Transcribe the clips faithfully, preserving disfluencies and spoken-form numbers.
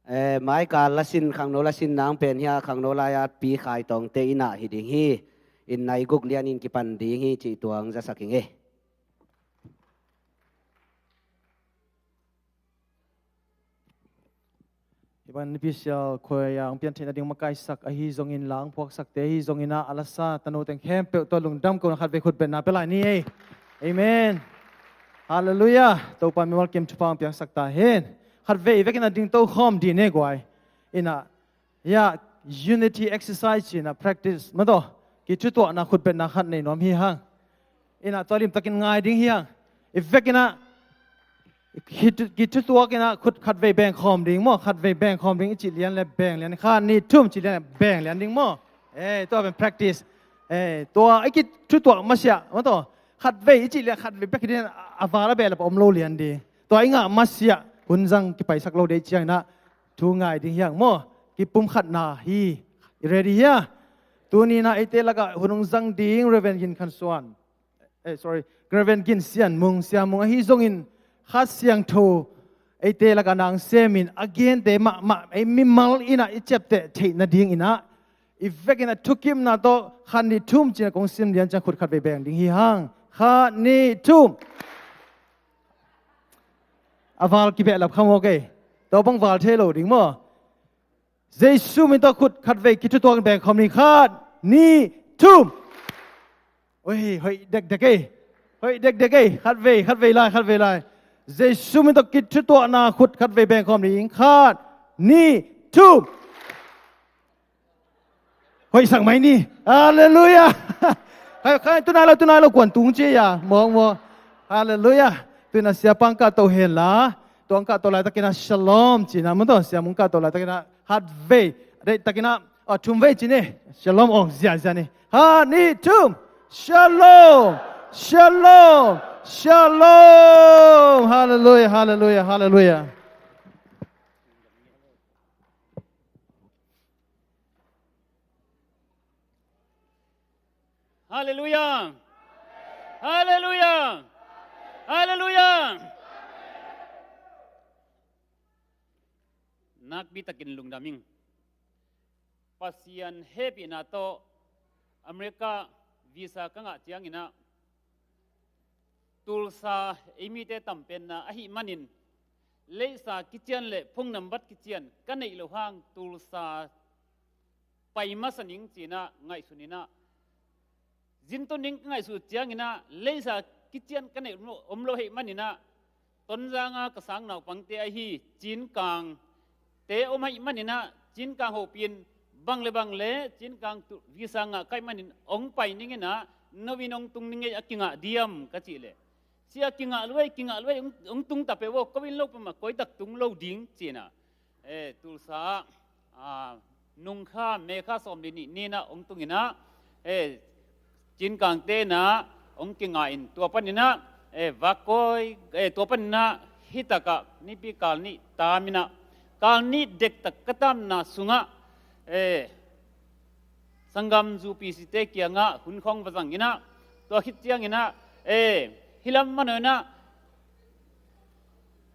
Eh, maikal lasin, khangno lasin nang pen hia, khangno lai-at Pi Khai Tawngte inn ah hi ding hi. Inn nai guk lianin kipan ding hi cih tuang zasak ing ei. Hi bang nipi sial khuai a hong pian theihna ding makaisak ahi zongin, la hong phuaksakte ahi zongin ah, a lasa tanu teng khempeuh tawh lungdam kohna khatvei khutbetna pia lai ni ei. Amen. Halleluiah. Topa mimal kim thupha hong piangsak ta hen. Khatvei vekin a ding tokhawm dih ne guai. Inn ah, ya, unity exercise ci-in ah practice, maw taw, kithutuahna khutbetna khat nei nuam hi hang. Inn ah tua limtakin ngai ding hi hang. I vekin ah, kithu-, kithutuak in ah khut khatvei bengkhawm ding maw, khatvei bengkhawm ding i cih lian le beng lian, khat nih thum cih lian le beng lian ding maw. Eh, tua pen practice. Eh, tua i kithutuak masiah, maw taw, khatvei i cih lian, khatvei bek hi ding, a val a behlap a om lo lian ding. Tua i ngah masiah, hun zang kipaisak lo ding ciangin ah, thu ngai ding hi hang maw. Kipumkhatna hi. I ready hia? Tuni-in ah eite lakah hun hong zang ding Reverend Gin Khan Suan, eh, sorry, Reverend Gin Sian Mung, Sia Mung ahi zongin Kha Siangtho eite lakah na hong semin a gente mahmah ei mimal in ah i ciapteh theih nadingin ah, i vekin ah thukimna tawh khat nih thum ci-in ah kong sim lian ciang khut khatvei beng ding hi hang. Khat nih thum. A val kibehlap kha maw kei. Tua bang val thei lo ding maw. Jesu min tawh khut khatvei kithutuak in bengkhawm ni. Khat nih thum. Oi, hoih dekdek ei. Hoih dekdek ei. Khatvei, khatvei lai, khatvei lai. Jesu min tawh kithutuakna khut khatvei bengkhawm ni. Khat nih thum. Hoihsak mai ni. Halleluiah. Khai, khai, tunai lo, tunai lo, kuan tung ci a. Mawk, mawk. Halleluiah. Tu-in ah siapa hong kahto hen la. Tua hong kahto laitakin ah shalom ci-in ah, maw taw, siapa hong kahto laitakin ah khatvei, deihtakin ah, aw, thumvei ci ni. Shalom ong ziahziah ni. Khat nih thum. Shalom. Shalom. Shalom. Halleluiah, halleluiah, halleluiah. Halleluiah. Halleluiah. Halleluiah. Nakpi takin lungdam ing. Pasian hehpihna tawh America visa ka ngah ciangin ah, Tulsa ei mite tampenna ahih manin, leisa kician le phone number kician ka neih loh hang Tulsa pai masa ning ci-in ah ngaihsun in ah, zin tun ding ka ngaihsut ciangin ah, leisa kician ka neih om lo ahih manin ah, Tonzang a ka sang naupangte ahi Cinkangte om ahih manin ah, Cinkang hopih in, bang le bang le Cinkang tu-, visa ngah ka hih manin hong pai ning in ah, no inn hong tung ning ei, a kingah diam ka cih leh, sia, kingah lua ei, kingah lua ei, hong, hong tung ta peuh aw, ko inn lo peuhmah koi tak tung lo ding ci-in ah, eh, Tulsa ah, ah, nung kha, May kha sawm le nih ni-in ah hong tung in ah, eh, Cinkangte in ah hong kingah in, tua panin ah, eh, vak koi, eh, tua panin ah hih takah nipi kal nih tam in ah, kal nih dektak ka tamna sungah, eh, sanggam zu P C te kiangah hun khawng va zang in ah, tua khit ciangin ah, eh, hih lam manawh in ah,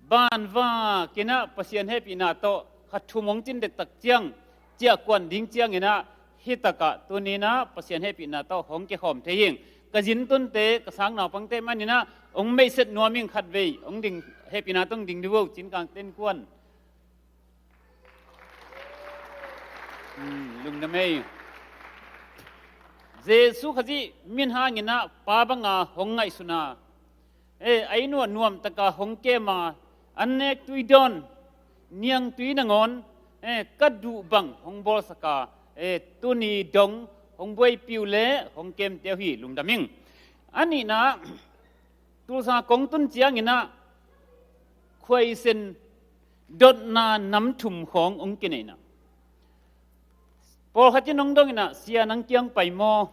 banvak in ah Pasian hehpihna tawh kha thum hong cin dektak ciang, ciahkuan ding ciangin ah, hih takah tuni-in ah Pasian hehpihna tawh hong kikhawm thei ing. Ka zin tunte, ka sang naupangte manin ah hong meihset nuam ing. Khatvei hong ding, hehpihna tawh hong ding dih vo, Cinkangte innkuan. Hmm, lungdam ei. Jesu Khazih min hangin ah Pa banga hong ngaihsun a, eh, a inn uah nuamtaka hong kem a, an nek tui dawn, niangtui nangawn, eh, ka duh bang hong bawlsak a, eh, tuni dong hong buaipih uh le hong kemte uh hi. Lungdam ing. A nihna, Tulsa kong tun ciangin ah khuaisen dotna nam thum khawng hong kineihna. Pawlkhat in hong dong in ah, sia, nang kiang pai maw?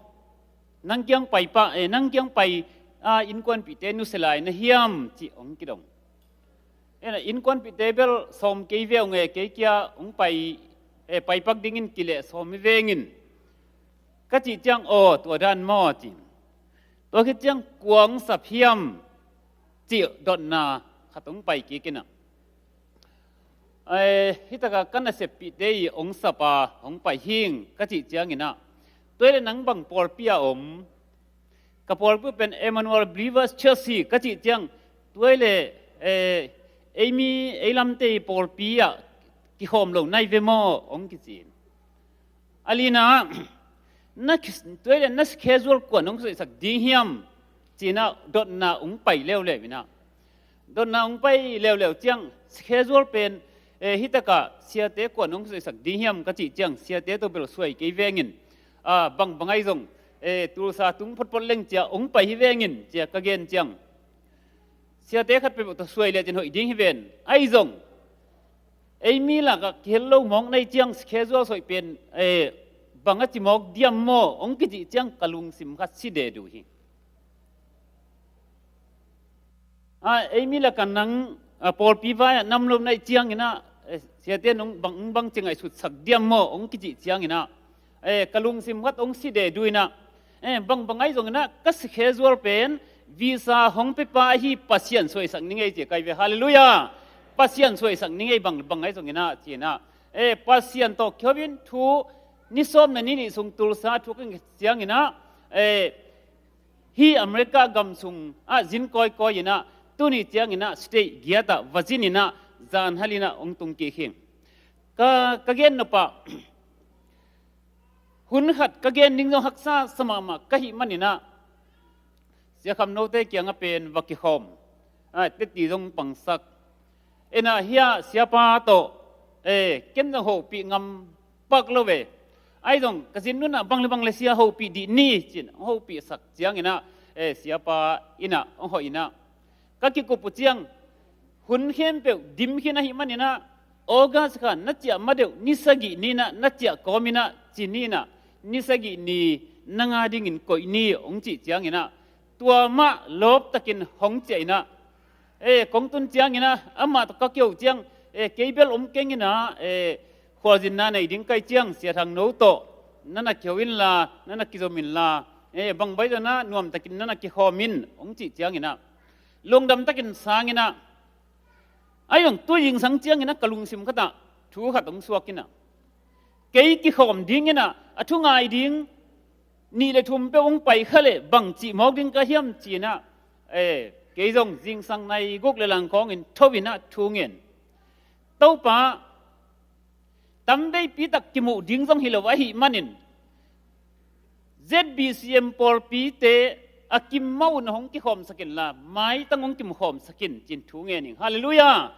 Nang kiang pai pah, eh, nang kiang pai a innkuanpihte nusia lai na hiam, cih hong kidong. Ena, innkuanpihte bel sawm kei ve ung e, kei kia hong pai, eh, pai pak dingin kileh sawm hi veng in, ka cih ciang, aw, tua dan maw, ci. Tua khit ciang kua hong sap hiam, cih dotna khat hong pai kik in ah, Ai, hitaka ka naseppihte i hong sapa hong pai hing ka cih cianginah, tua ile nang bang pawlpi a om? Ka pawlpi pen Emmanuel Believers Church hi ka cih ciang, tua ile, eh, ei mi ei lamte i pawlpi ah kikhawm lo nai ve maw hong kicin. A lina, na, tua ile na schedule kuan hong suaisak ding hiam? Cinah dotna hong pai leuleu inah, dotna hong pai leuleu ciang schedule pen, eh, hitaka siate kuan hong suaisak ding hiam ka cih ciang, siate tawh bel suai kei vengin, ah, bangbang ahi zong, eh, Tulsa tung photphot leng cia hong pai hi vengin cia ka gen ciang, siate khat peuh tawh suai lecin hoih ding hi ven. Ahi zong ei mi lakah kihel lo mawk nai ciang schedule suai pen, eh, bang a ci mawk diam maw hong kicih ciang ka lungsim khat si dedu hi. Ah, ei mi lakah nang, ah, pawlpi vai-ah nam lo nai cianginah, eh, siate nong bang, bang ci ngaihsutsak diam maw hong kicih cianginah, eh, ka lungsim khat hong si dedu inah, eh, bangbang ahi zonginah ka schedule pen visa hong pepa ahi Pasian suaisak ni ngei ci kai ve. Halleluiah. Pasian suaisak ni ngei bangbang ahi zonginah cinah, eh, Pasian tawh kihopin thu ni sawm na ni nih sung Tulsa thu ka nget cianginah, eh, hih America gam sungah zin kawikawi inah, tuni cianginah state giatah va zin inah, zan hal inah hong tung kik hi. Ka, ka gen nopah, hun khat ka gen ding zong haksa sa mahmah ka hih maninah, Sia Kham Note kiangah pen va kikhawm, ah, teti zong pangsak. Enah hiah siapa tawh, eh, ken zong hopih ngam pak lo ve. Ahi zong ka zin nunah bang le bang le sia hopih dih ni cin hong hopihsak cianginah, eh, siapa innah hong hoih inah, ka kikup uh ciang hun khempeuh dim khin ahih maninah, August kha na ciah madeuh ni sagih ninah na ciah kawminah ci ninah, ni sagih ni na nga dingin koih ni hong cih cianginah, tua mah lawptakin hong ciah inah, eh, kong tun cianginah amah tawh ka kiho ciang, eh, kei bel om kenginah, eh, khualzinna nei ding kai ciang Sia Thang No tawh na na kiho inla, na na kizom inla, eh, bang baizanah nuamtakin na na kikhawm in hong cih cianginah, lungdamtakin sanginah, ahi zong tu zingsang cianginah ka lungsim khatah thu khat hong suak inah, kei kikhawm dinginah a thu ngai ding nih le thum peuh hong pai kha leh bang cih mawk ding ka hiam cinah, eh, kei zong zingsang nai guk le lang khawngin tho inah thu ngen. Topa, tamveipi tak kimuh ding zong hi lo ahih manin Z B C M pawlpite a kim mah un hong kikhawmsak inla, maitang hong kimukhawmsak in cin thu ngen ing. Halleluiah.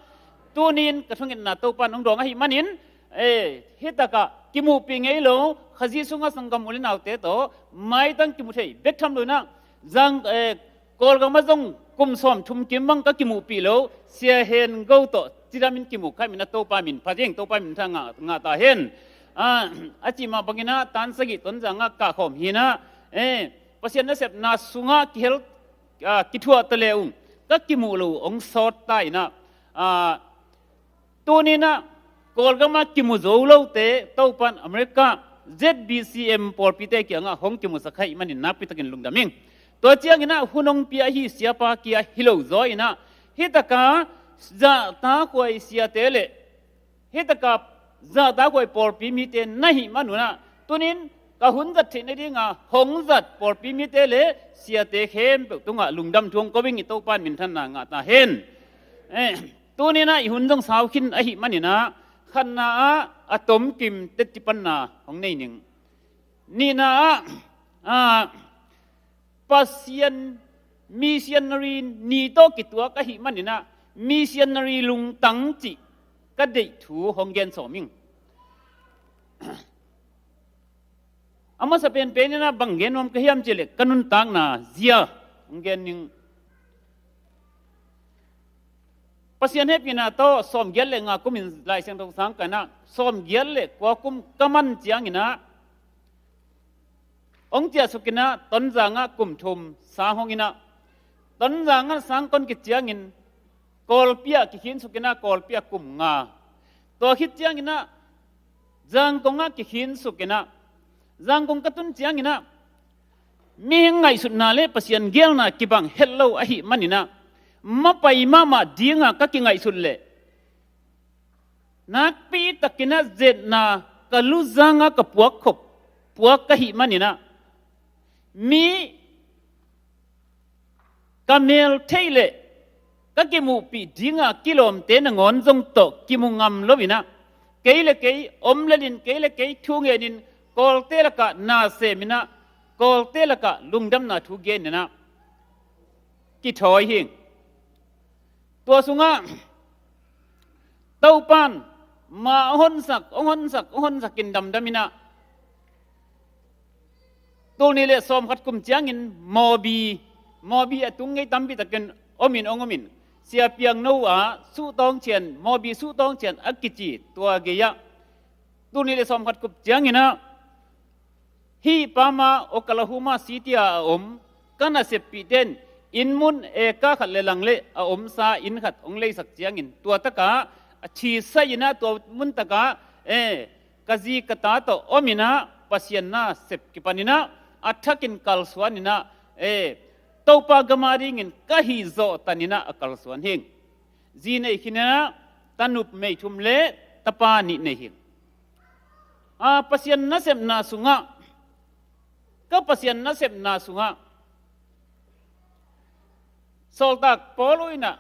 Tunin ka thungetna Topa in hong dawng ahih manin, eh, hitakah kimuhpih ngei lo Khazih sungah sanggam u le naute tawh maitang kimu thei bek tham lo inah, zang, eh, Kawlgamah zong kum sawm thum kim bang ka kimuhpih lo Sia Hen Go tawh cidamin kimuh kha inah Topa min phat ing, Topa min tha ngah, ngah ta hen. Ah, a cih mah banginah tan sagih Tonzangah kahkhawm hinah, eh, Pasian nasepna sungah kihel, ah, kithuah ta le ung ka kimuh lo hong sawt ta inah, ah, tuninah Kawlgamah kimu zo lote Topa in America Z B C M pawlpite kiangah hong kimusak ahih manin nakpitakin lungdam ing. Tua cianginah hun hong pia ahi siapa kia hi lo zaw inah, hitaka zahtakhuai siate le hitaka zahtakhuai pawlpi mite na hih manunah, tunin ka hun zat theih nadinga hong zat pawlpi mite le siate khempeuh tungah lungdam thu hong ko ing. I Topa in minthanna ngah ta hen. Eh, tuninah i hun zong sau khin ahih maninah, khatna ah a tomkim teci panna hong nei ning. Nihna ah, ah, Pasian missionary ni tawh kituak ahih maninah missionary lungtang cih ka deih thu hong gen sawm ing. A masa penpen inah bang gen nuam ka hiam cih leh ka nuntakna zia hong gen ning. Pasian hehpihna tawh sawmgiat le nga kumin Lai Siangtho sang ka inah, sawmgiat le kua kum ka man cianginah hong ciahsuk inah Tonzangah kum thum sang hong inah, Tonzangah sang kon kiciangin Kawlpi ah kikhinsuk inah Kawlpi ah kum nga. Tua khit cianginah Zangkong ah kikhinsuk inah, Zangkong ka tun cianginah mihing ngaihsutna le Pasian geelna kibang het lo ahih maninah, mapai mahmah dinga ka kingaihsut leh Nakpi takin ah zetna ka luzanga ka puak khop puak ka hih manin ah, mi ka mel theih leh ka kimuhpih dinga kilawmte nangawn zong tawh kimu ngam loin ah, kei le kei om lelin, kei le kei thu ngenin, Kawlte lakah na semin ah, Kawlte lakah lungdamna thu genin ah kithawi hi. Tua sungah Topan ma hong honsak, hong honsak, hong honsakin damdamin ah, tul nih le sawmkhat kum ciangin Mawbi, Mawbi a tung ngei tampi takin omin hong omin, Sia Piang No a Suhtawng Thian, Mawbi Suhtawng Thian a kici tua gei-ah, tul nih le sawmkhat kum ciangin ah, hih pama Oklahoma City a a om ka naseppihte in inn mun eka khat le lang le a omsa inn khat hong leisak ciangin, tua takah a thisa in ah, tua mun takah, eh, ka zi ka ta tawh omin ah Pasian nasep kipanin ah a thakin kalsuanin ah, eh, Topa gam a dingin ka hih zawhtanin ah a kalsuan hi. Zi nei khin in ah, tanup mei thum le tapa nih nei hi. A, Pasian nasepna sungah, ka Pasian nasepna sungah, sawltak Paul in ah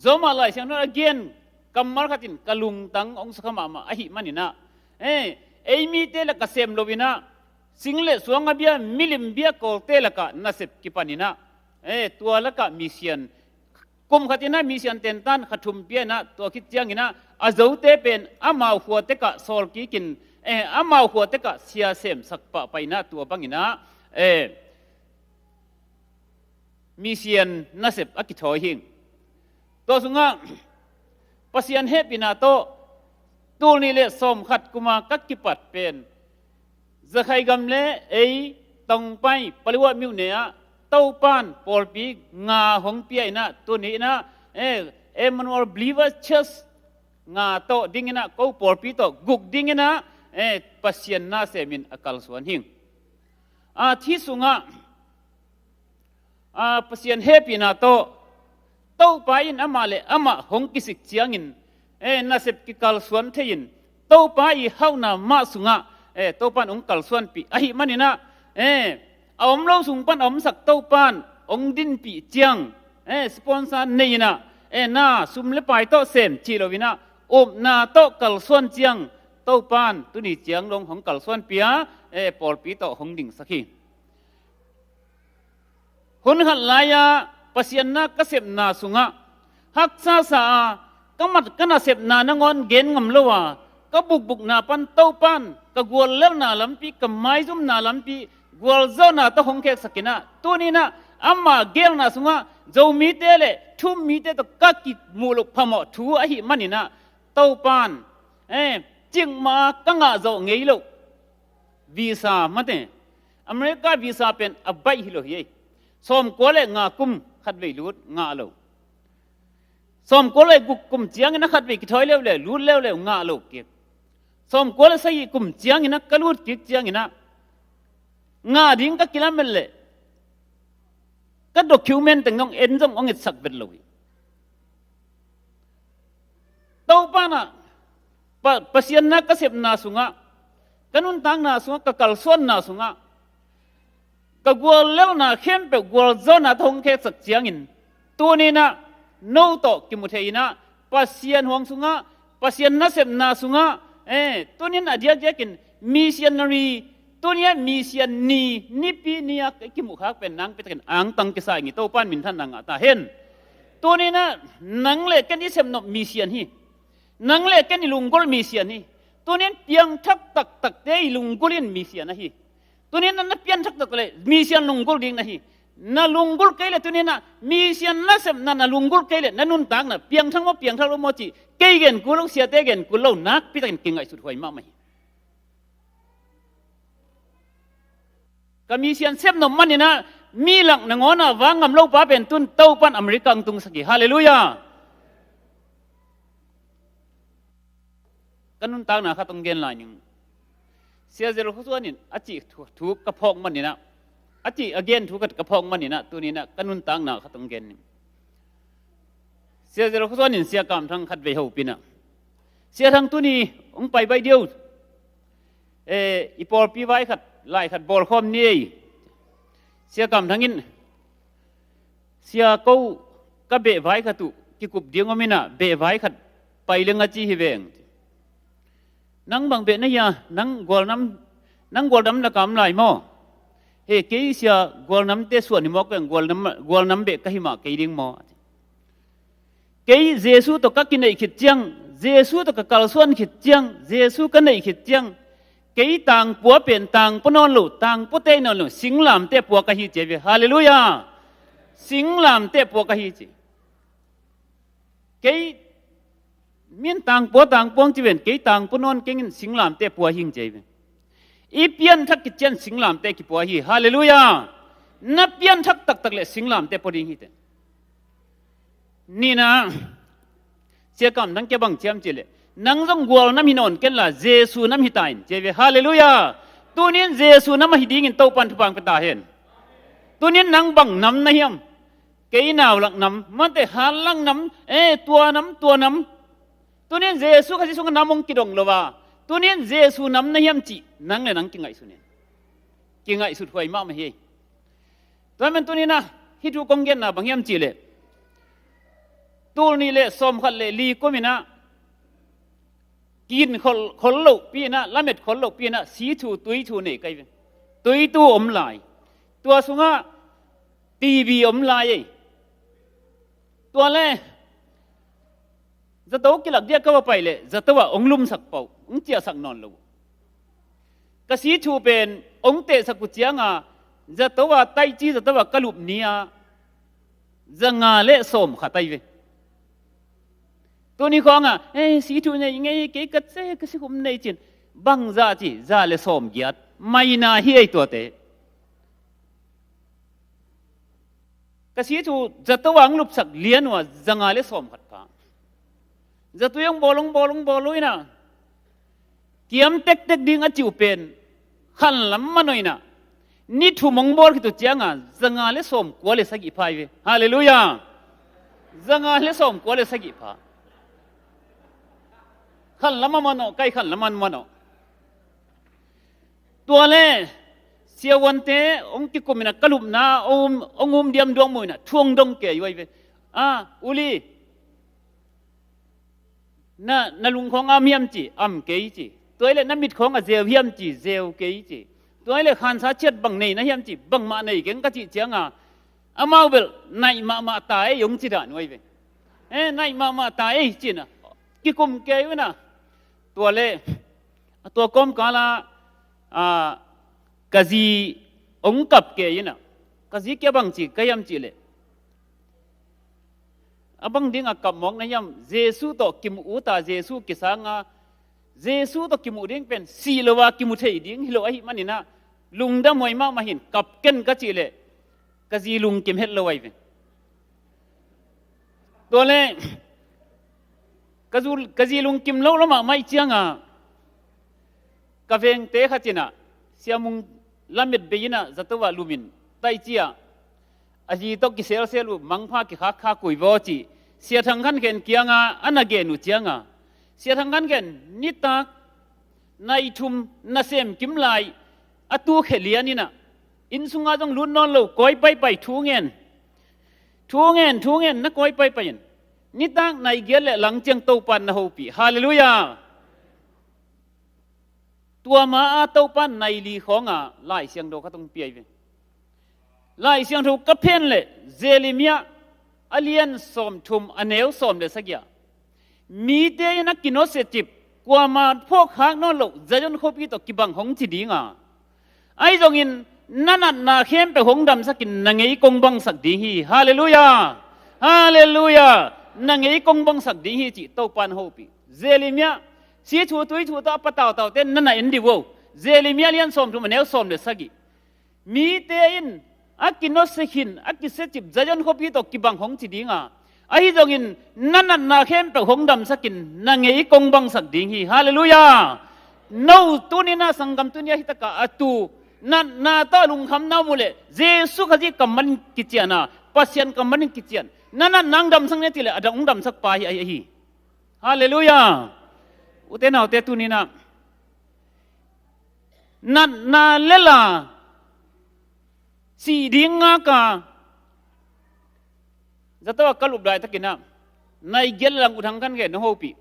Roma Lai Siangtho a gen kammal khatin ka lungtang hong sukha mahmah ahih manin ah, eh, ei mite lak a sem loin ah, sing le suang a bia, milim bia Kawlte lakah nasep kipanin ah, eh, tua lakah mission, kum khatin ah mission tentan kha thum pia in ah, tua khit ciangin ah a zote pen amau khua tekah sawl kikin, eh, amau khua tekah sia semsak pahpah in ah, tua bangin ah, eh, mission nasep a kithawi hi. Tua sungah Pasian hehpihna tawh tul nih le sawmkhat kuma ka kipat pen, Rakhine gam le ei Tongpai Paletwa myone ah Topan pawlpi nga hong pia in ah, tuni in ah, eh, Emmanuel Believers Church nga tawh dingin ah, ko pawlpi tawh guk dingin ah, eh, Pasian na semin a kalsuan hi. A, hih sungah, a, Pasian hehpihna tawh Topa in amah le amah hong kisik ciangin, eh, nasep kikalsuan thei-in, Topa i hauhna mah sungah, eh, Topa in hong kalsuanpih ahih manin ah, eh, a om lo sung pan a omsak Topa in hong dinpih ciang, eh, sponsor nei in ah, eh, na sum le pai tawh sem cih loin ah, upna tawh kalsuan ciang, Topa in tuni ciang dong hong kalsuanpih a, eh, pawlpi tawh hong dingsak hi. Hun khat lai-a Pasian na ka sepna sungah haksa sa a, ka mat ka nasepna nangawn gen ngam lo a, ka bukbukna pan Topa in ka guallelhna lampi, ka maizumna lampi, gualzawhna tawh hong kheksak in ah, tuni in ah ama geelna sungah Zomite le thu-um mite tawh ka kimuh loh phamawh thu ahih manin ah, Topa in, eh, cikmah ka ngah zawh ngei loh visa mate, America visa pen a baih hi lo hi ei. Sawmkua le nga kum khatvei lut ngah lo. Sawmkua le guk kum ciangin a khatvei kithawi leuleu, lut leuleu ngah lo kik. Sawmkua le sagih kum ciangin a ka lut kik ciangin ah, ngah ding ka kilamen leh ka document teng dong en zong hong etsak vet lo hi. Topa in ah, Pa-, Pasian na ka sepna sungah, ka nuntakna sungah, ka kalsuanna sungah, ka guallelhna khempeuh gualzawhna tawh hong kheksak ciangin, tuni in ah no tawh kimu thei in ah, Pasian huang sungah, Pasian nasepna sungah, eh, tuni in a diakdiakin missionary, tuni a mission ni, nipi ni a kimuh khak pen nang petakin angtang kisa ing i, Topa in minthanna ngah ta hen. Tuni in ah nang le ken i sepnop mission hi. Nang le ken i lunggulh mission hi. Tuni in piangthak taktakte i lunggulh in mission ahi. Tuni in na piangthak taktak le mission lunggulh ding na hi. Na lunggulh kei le tuni in ah mission nasepna na lunggulh kei le na nuntakna piangthak maw, piangthak lo maw cih kei gen kul lo, siate gen kul lo, nakpi takin kingaihsut huai mahmah hi. Ka mission sepnop manin ah mi lak nangawn ah vak ngam lo pa pen tun Topa in America hong tungsak hi. Halleluiah. Ka nuntakna khat hong gen lai ning. Sia Zel Khua Suan in a cih thu, thu ka phawk manin ah, a cih a gen thu khat ka phawk manin ah, tuni in ah ka nuntakna khat hong gen ning. Sia Zel Khua Suan in Sia Kam Thang khatvei hopih in ah, Sia Thang, tuni hong pai baih dih o. Eh, i pawlpi vai khat, lai khat bawlkhawm ni ei. Sia Kam Thang in, "Sia, ko ka beh vai khat uh kikup ding om in ah, beh vai khat pai leng a ci hi veng. Nang bang beh na hia, nang gualnam, nang gualnam na kam lai maw?" "He, kei sia gualnamte suan hi mawk veng, gualnam, gualnam beh ka hi mah kei ding maw?" "Kei Jesu tawh ka kineih khit ciang, Jesu tawh ka kalsuan khit ciang, Jesu ka neih khit ciang, kei tangpua pen tangpua nawn lo, tangpuate nawn lo, singlamteh pua ka hi," ci ei ve. Halleluiah. "Singlamteh pua ka hi," ci. "Kei, min tangpua, tangpua hong ci ven, kei tangpua nawn keng in, singlamteh pua hi ing," ci ei ve. I pianthak khit ciang singlamteh kipua hi. Halleluiah. Na pianthak taktak leh singlamteh pua ding hi teh. Nihna, Sia Kam Thang, kei bang ci hiam cih leh, "Nang zong gualnam hi nawn ken la, Jesu nam hi ta in," ci ei ve. Halleluiah. Tuni in Jesu nam ahi dingin Topa'n thupha hong pia ta hen. Tuni in nang bang nam na hiam? "Kei naulak nam, mate, hanlak nam, eh, tua nam, tua nam." Tuni in Jesu Khazih sungah nam hong kidong lo a, tuni in Jesu nam na hiam cih nang le nang kingaihsun in. Kingaihsut huai mahmah hi. Tua man tuni in ah, hih thu kong genna bang hiam cih leh, tul nih le sawmkhat le li kum in ah, kin khol, khol lohpi in ah, lamet khol lohpi in ah, sithu tuithu nei ka hi ve. Tuitu om lai. Tua sungah T V om lai ei. Tua le, zato kilak ding a ka va pai leh, zato ah hong lumsak pah uh, hong ciahsak nawn lo uh. Ka sithu pen hong tehsak uh ciang a, zato ah, Taici zato ah ka lup ni ah, za nga le sawmkhat ahi ve. Tuni khawng ah, "Eh, sithu nei ing ei, kei ka se, ka sikhum nei," ci-in. Bangzah ci, za le sawmgiat. Maina hi ei tuate. Ka sithu zato ah hong lupsak lian uh a, za nga le sawmkhat pha. Zatui hong bawl, hong bawl, hong bawl uh in ah, kiam tektek ding a cih uh pen khanlam manawh in ah, ni thum hong bawl khit uh ciang a, za nga le sawmkua le sagih pha hi ve. Halleluiah. Za nga le sawmkua le sagih pha. Khanlam a manawh, kai khanlam a manawh. Tua le, siavuante hong kikum in ah, ka lupna hong um, hong um diamduam uh in ah, thu hong dong kei uh ahi ve. "Ah, U Li, na, na lung khawng am hiam?" ci, "Am kei," ci. "Tua hi leh na mit khawng a zeu hiam?" ci, "Zeu kei," ci. "Tua hi leh khansa ciat bang nei na hiam?" ci. "Bangmah nei keng," ka cih ciang a, amau bel, "Naih mahmah ta ei," hong ci dan uh ahi ve. "Eh, naih mahmah ta ei," ci-in ah, kikum kei uh in ah. Tua le, a tua kawmkal ah, ah, ka zi hong kap kei in ah, ka zi kiang bang ci ka hiam cih leh, "A bang ding a kap mawk na hiam? Jesu tawh kimu ut a, Jesu kisang a, Jesu tawh kimuh ding pen sih lo a kimu thei ding hi lo ahih manin ah, lungdam huai mahmah hi in, kap ken," ka cih leh, ka zi lungkim het lo ahi ve. Tua le, ka zu, ka zi lungkim lo lo mahmah ciang a, ka vengte khat in ah, Sia Mung lamet bei in ah, zato ah lum in, Taici ah, a zi tawh kiselsel uh, mangpha kikhakkhak uh hi vaw ci, Sia Thang Khan Khen kiang a, a na gen uh ciang a, Sia Thang Khan Khen, nitak nai thum nasem kim lai, a tu khe lian in ah, inn sung ah zong lut nawn lo, kawi paipai, thu ngen, thu ngen, thu ngen, na kawi paipai in, nitak nai giat le lang ciang Topa'n na hopih. Halleluiah. Tua ma a Topa'n nai li khawng a Lai Siangtho khat hong pia hi ve. Lai Siangtho ka phen leh, Jeremiah a lian sawmthum, a neu sawm le sagih ah, "Mite in a kinawsia cip, kuama phawkkhak nawn loh Zion khuapi tawh kibang hong ci ding a, ahi zongin na natna khempeuh hong damsak in, na ngei kong bangsak ding hi." Halleluiah. Halleluiah. "Na ngei kong bangsak ding hi," cih Topa'n hopih. Jeremiah, sithu tuithu tawh a patautaute na na en dih uh o. Jeremiah lian sawmthum, a neu sawm le sagih. "Mite in a kinawsia khin, a kisia cip Zion khuapi tawh kibang hong ci ding a, ahi zongin na natna khempeuh hong damsak in, na ngei kong bangsak ding hi." Halleluiah. No tuni in ah, sanggam tuni a hitak a a tu natna tawh lungkham na om uh leh, Jesu Khazih kam manin kician a, Pasian kam manin kician, na natna hong damsak ni a cih leh, a dang hong damsak pa hi, ahi, ahi. Halleluiah. Ute naute, tuni-in ah natna lel a sih ding ngak a zato a ka lup laitakin ah nai giat le lang U Thang Khan Khe na hopih.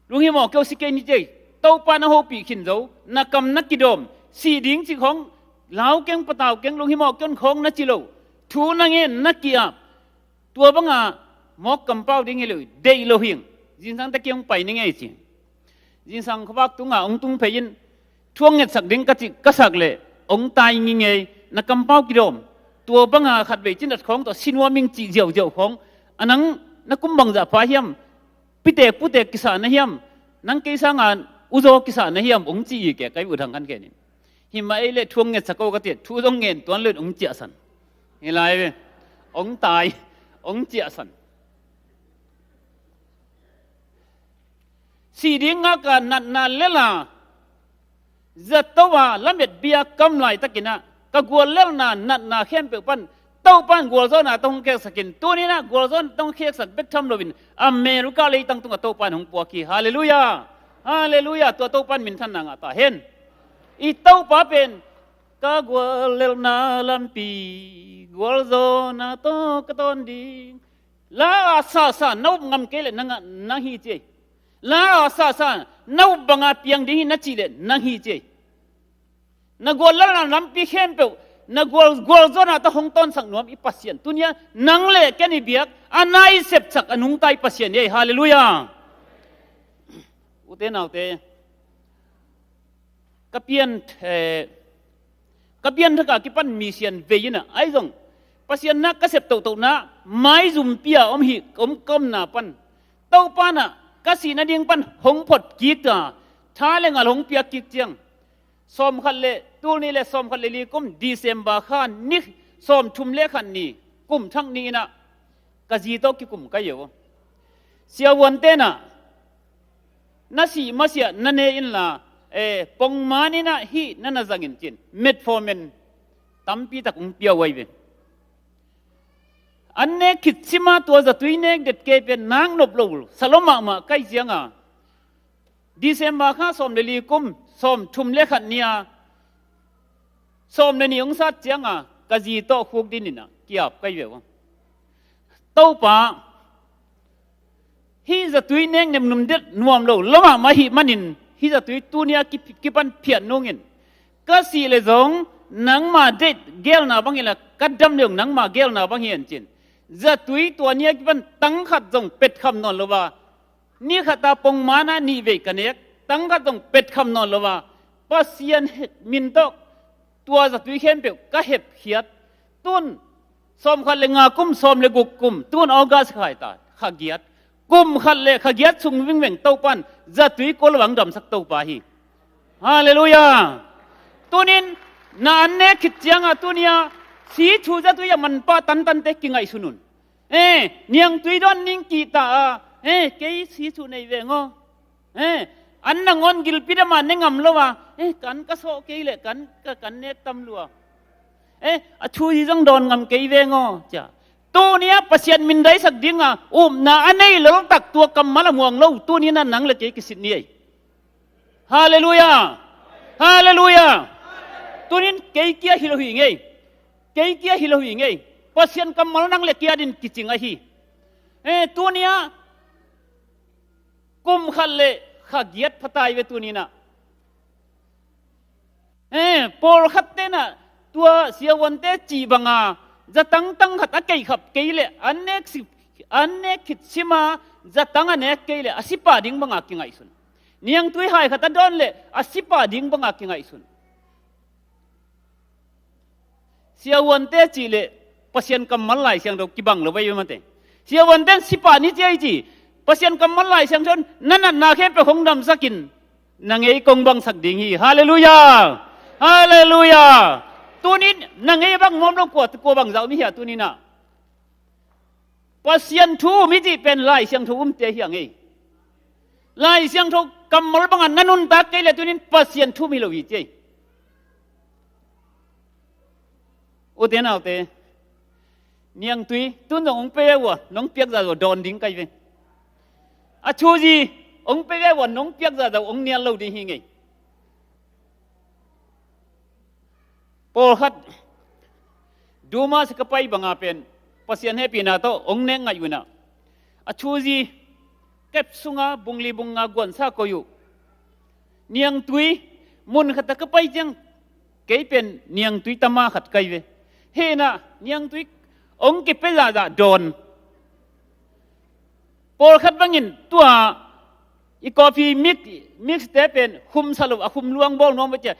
Lunghimawh kei uh, si kei ni ci ei. Topa na hopih khin zo, na kam na kidawm, sih ding cih khawng lau keng, patau keng, lunghimawh kei un khawng na ci lo. Thu na ngen, na ki-ap, tua banga mawk kampau ding hi lo hi, deih lo hing. Zingsang teh kei hong pai ning ei ci. Zingsang khuavak tunga hong tung phei in, thu hong ngetsak ding ka cih ka sak leh hong tai ngingei. Na kampau kidawm, tua banga khatvei cinat khawng tawh si nuam ing cih ziauziau khawng. A nang na kum bangzah pha hiam? Pitek putek kisa na hiam? Nang kei sanga uzaw kisa na hiam? Hong ci hi kei, ka U Thang Khan Khe in. Hi mah ei leh thu hong ngetsak o ka cih, thu zong ngen tuan lo in hong ciahsan. Hi lai ve. Hong tai, hong ciahsan. Sih ding ngak a natna lel a zato a lamet bia kam laitakin ah ka guallelhna natna khempeuh pan Topa in gualzawhna tawh hong kheksak in. Tuni-in ah gualzawhna tawh hong kheksak bek tham loin America leitang tungah Topa in hong puak hi. Halleluiah. Halleluiah. Tua Topa in minthanna ngah ta hen. I Topa pen, ka guallelhna lampi gualzawhna tawh ka tawn ding. La a sasa na up ngam kei leh nang, nang hi ci ei. La a sasa na up banga piang ding hi na cih leh nang hi ci ei. Na guallelhna lampi khempeuh, na gual, gualzawhna tawh hong tawnsak nuam i Pasian tuni-a nang le ken i biak a nai sepsak a nungta i Pasian hi ei. Halleluiah. Ute naute, ka pian, eh, ka pianthak a kipan misian vei in ah, ahi zong Pasian na ka sep tohtohna maizumpi a om hi, om ka omna pan Topa in ah ka sih nading pan hong phot kik a, tha le ngal hong piak kik ciang, sawmkhat le, tul nih le sawmkhat le li kum December kha ni sawmthum le khat ni, kum thak ni in ah ka zi tawh kikum ka hi uh. Siavuante in ah, na sih masiah na ne inla, eh, pongman in ah hih na na zang in ci-in metformin tampi tak hong pia uh ahi ve. An nek khit cima tua zatui nek det kei pen nak nop lo sa lua mahmah ka hih cianga, December kha sawm le li kum sawmthum le khat ni-a sawm le nih hong sat cianga ka zi tawh khukdin in ah ki-ap ka hi ve uh. Topa, hih zatui nek nemnum det nuam lo lua mahmah ahih manin hih zatui tuni-a ki, kipan phiat nungin, ka sih leh zong nangma deih geelna bang hi inla, ka dam leh zong nangma geelna bang hi in ci-in zatui tua ni-a kipan tang khat zong petkham nawn lo a, ni khat a pongman a nih vei ka nek, tang khat zong petkham nawn lo a, Pasian min tawh tua zatui khempeuh ka hepkhiat. Tun sawmkhat le nga kum, sawm le guk kum, tun August khai ta, kha giat. Kum khat le kha giat sung vingveng Topa in zatui kua lo hong damsak Topa hi. Halleluiah. Tunin na an nek khit cianga tuni-a sithu zatui a manpha tantante kingaihsun un. Eh, niangtui dawn ning kihta a, eh, kei sithu nei veng aw. Eh, an nangawn gilpi dama ne ngam lo a, eh, kan ka sawh kei leh kan, ka, kan nek tam lua. Eh, a thu hi zong dawn ngam kei veng aw, ci-a. Tuni-a Pasian mindaisak dinga upna a nei leltak tua kammal a muang lo, tuni-in ah nang le kei kisit ni ei. Halleluiah. Halleluiah. Tunin kei kia hi lo hi ngei. Kei kia hi lo hi ngei. Pasian kammal nang le kei adin kicing ahi. Eh, tuni-a kum khat le kha giat pha ta hi ve tuni-in ah. Eh, pawlkhatte in ah tua siavuante cih banga zatang tang khat a keih khap kei leh an nek si, an nek khit sima zatang a nek kei leh a si pah ding banga kingaihsun. Niangtui hai khat a dawn leh a si pah ding banga kingaihsun. Siavuante cih leh Pasian kammal Lai Siangtho kibang lo vei mate. Siavuante in si pah ni ci ei ci. Pasian kammal Lai Siangtho in na natna khempeuh hong damsakin na ngei kong bangsak ding hi. Halleluiah. Halleluiah. Tunin na ngei bang nuam lo kua, kua bangzah om i hia tunin ah? Pasian thu um hi cih pen Lai Siangtho umte hi a ngei. Lai Siangtho kammal banga na nuntak kei leh tunin Pasian thu um hi lo hi ci ei. Ute naute, niangtui tun zong hong pia uh a, nong piak zah zong dawn ding ka hi ve. A thuzi hong pe ve uh a, nong piak zahzah uh hong nial lo ding hi ngei. Pawlkhat Duma si ka pai banga pen Pasian hehpihna tawh hong nek ngaih uh inah, a thuzi kep sunga bungli bungnga guansa koih uh. Niangtui mun khat a ka pai ciang kei pen niangtui tama khat kai ve. Hi inah niangtui hong kipia zahzah dawn. Pawlkhat bangin tua i coffee mix, mixte pen khum sa lo, a khum luang bawl nuam ve cia,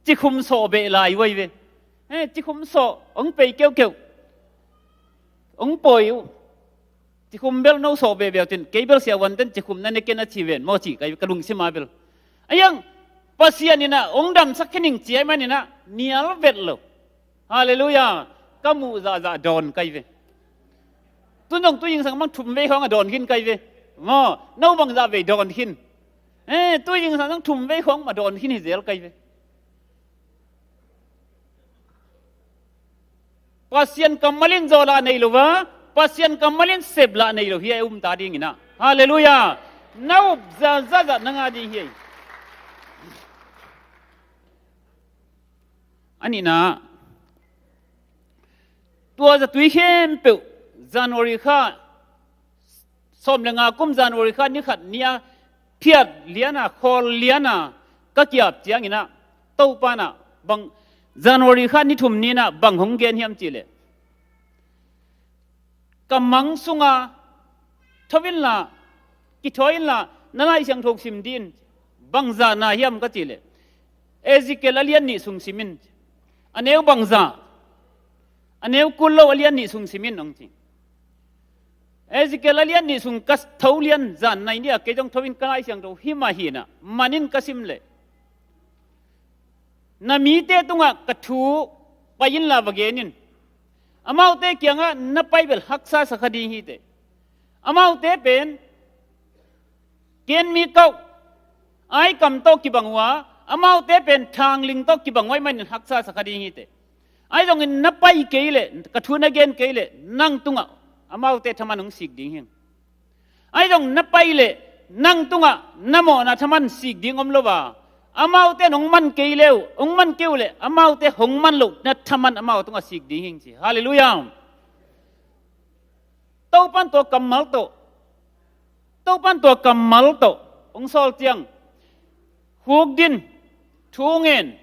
cikhum sawh beh lai uh ahi ve. He, cikhum sawh hong pei keuhkeuh, hong pawi uh. Cikhum bel no sawh beh beh uh cin, kei bel siavuanten cikhum na ne ken a ci ven maw ci ka, ka lungsim a bel. A hiang Pasian inah hong damsak khin ing ci ahih man inah nial vet lo. Halleluiah. Ka muh zahzah dawn kai ve. Tu nong tu zingsang bang thum vei khawng a dawn khin kai ve. Maw, no bang zah vei dawn khin. Eh, tu zingsang bang thum vei khawng mah dawn khin hi zel kai ve. Pasian kammal in zaw lah nei lo a, Pasian kammal in sep lah nei lo hi a, i um ta ding inah. Halleluiah. Na up zahzah zah na ngah ding hi. A nihna, tua zatui khempeuh January kha, sawm le nga kum January kha ni khat ni-a phiat liana, khawl liana ka kiap ciang inah, Topa inah bang, January kha ni thum ni inah bang hong gen hiam cih leh, ka mang sunga, tho inla, kithawi inla, na Lai Siangtho sim dih in. Bang zahna hiam ka cih leh, Ezekiel a lian nih sung sim in. A neu bang zah? A neu kul lo, a lian nih sung sim in hong ci. Ezekiel a lian nih sung ka tho lian zah nai ni-a kei zong tho in ka Lai Siangtho hi mah hi inah, man in ka sim leh, na mite tungah ka thu pai inla va gen in. Amaute kiangah na pai bel haksa sa kha ding hi teh. Amaute pen Ken mi kauh, ai kam tawh kibang uh a, amaute pen thangling tawh kibang uh ahih manin haksa sa kha ding hi teh. Ahi zongin na pai kei leh, ka thu na gen kei leh, nang tungah amaute thaman hong sik ding hi. Ahi zong na pai leh, nang tungah na mawhna thaman sik ding om lo a, amaute in hong man kei leh, hong man kei uh leh, amaute hong man loh na thaman amau tungah sik ding hi ci. Halleluiah. Topan tua kammal tawh, Topan tua kammal tawh hong sawl ciang, khukdin, thu ngen.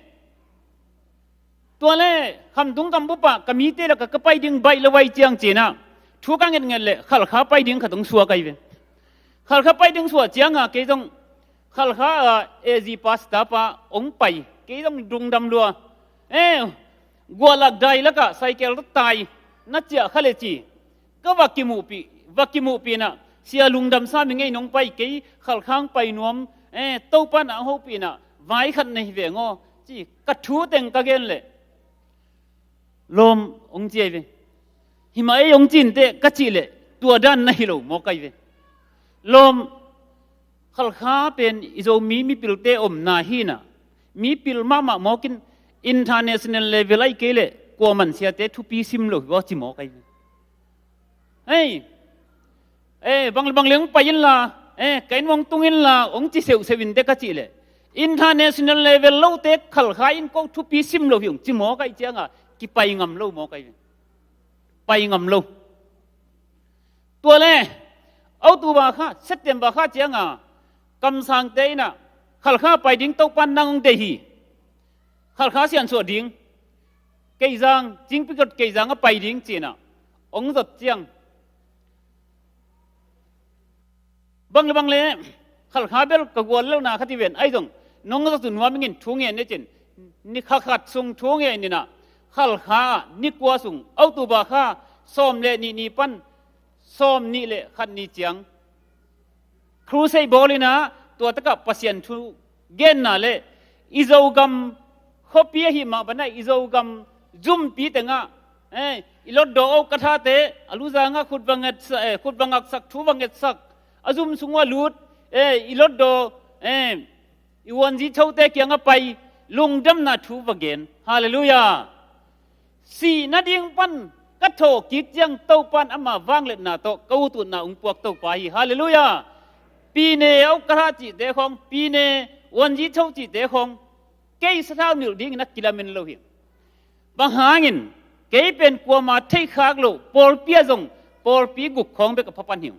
Tua le khamtung kambup ah ka mite lakah ka pai ding baih lo vai ciang ci inah, thu ka ngetnget leh Khalkha pai ding khat hong suak ahi ve. Khalkha pai ding suah cianga kei zong Khalkha a, A G pa, sita pa hong pai, kei zong lungdam lua. Eh, guahlak dai lakah cycle tawh tai na ciah kha leh ci, ka va kimuhpih, va kimuhpih inah, sia lungdam sa mi ngei nong pai, kei Khalkha hong pai nuam, eh, Topan a hong hopih inah, vai khat nei veng aw ci, ka thu teng ka gen leh, lawm hong ci ahi ve. Hi mah ei hong ci in teh ka cih leh, tua dan na hi lo mawk ahi ve. Lawm, Khalkha pen i Zomi mipilte omna hi inah, mipil mahmah mawk in, international level ahih kei leh kuaman siate thupi sim lo hi aw ci mawk ahi ve. Hei, eh, bang le bang le hong pai inla, eh, ka inn hong tung inla hong ci seuhseuh in teh ka cih leh, international level lote Khalkha in ko thupi sim lo hi hong ci mawk ahih cianga kipai ngam lo mawk ahi ve. Pai ngam lo. Tua le October kha, September kha cianga kamsangte inah, Khalkha pai ding Topan nang hong deih hi, Khalkha siansuah ding, Keizang, Cingpikot Keizang a pai ding ci inah hong zat ciang, bang le bang le Khalkha bel ka gual lelna khat hi ven, ahi zong nong zat uh nuam ing in, thu ngen ni cin, ni kha khat sung thu ngen inah, Khalkha ah ni kua sung, October kha sawm le nih ni pan sawm nih le khat ni ciang crusade bawl inah, tua takah Pasian thu genna le i Zogam khuapi ahih mah banah i Zogam zumpi tengah, eh, i lotdaw oh ka thate, a luzangah khut va ngetsak, eh, khut va ngaksak, thu va ngetsak, a zum sung uah lut, eh, i lotdaw, eh, i uanzi thote kiangah pai, lungdamna thu va gen. Halleluiah. Sih nading pan ka thawh kik ciang Topan ama vangliatna tawh ka ut utna hong puak Topa hi. Halleluiah. Pine, au ka hra cihte khawng, pine, uanzi tho cihte khawng, kei sathau nilh dingin a kilamen lo hi. Bang hangin, kei pen kuama theihkhak loh, pawlpi ah zong, pawlpi guk khawng bek a phapan hi.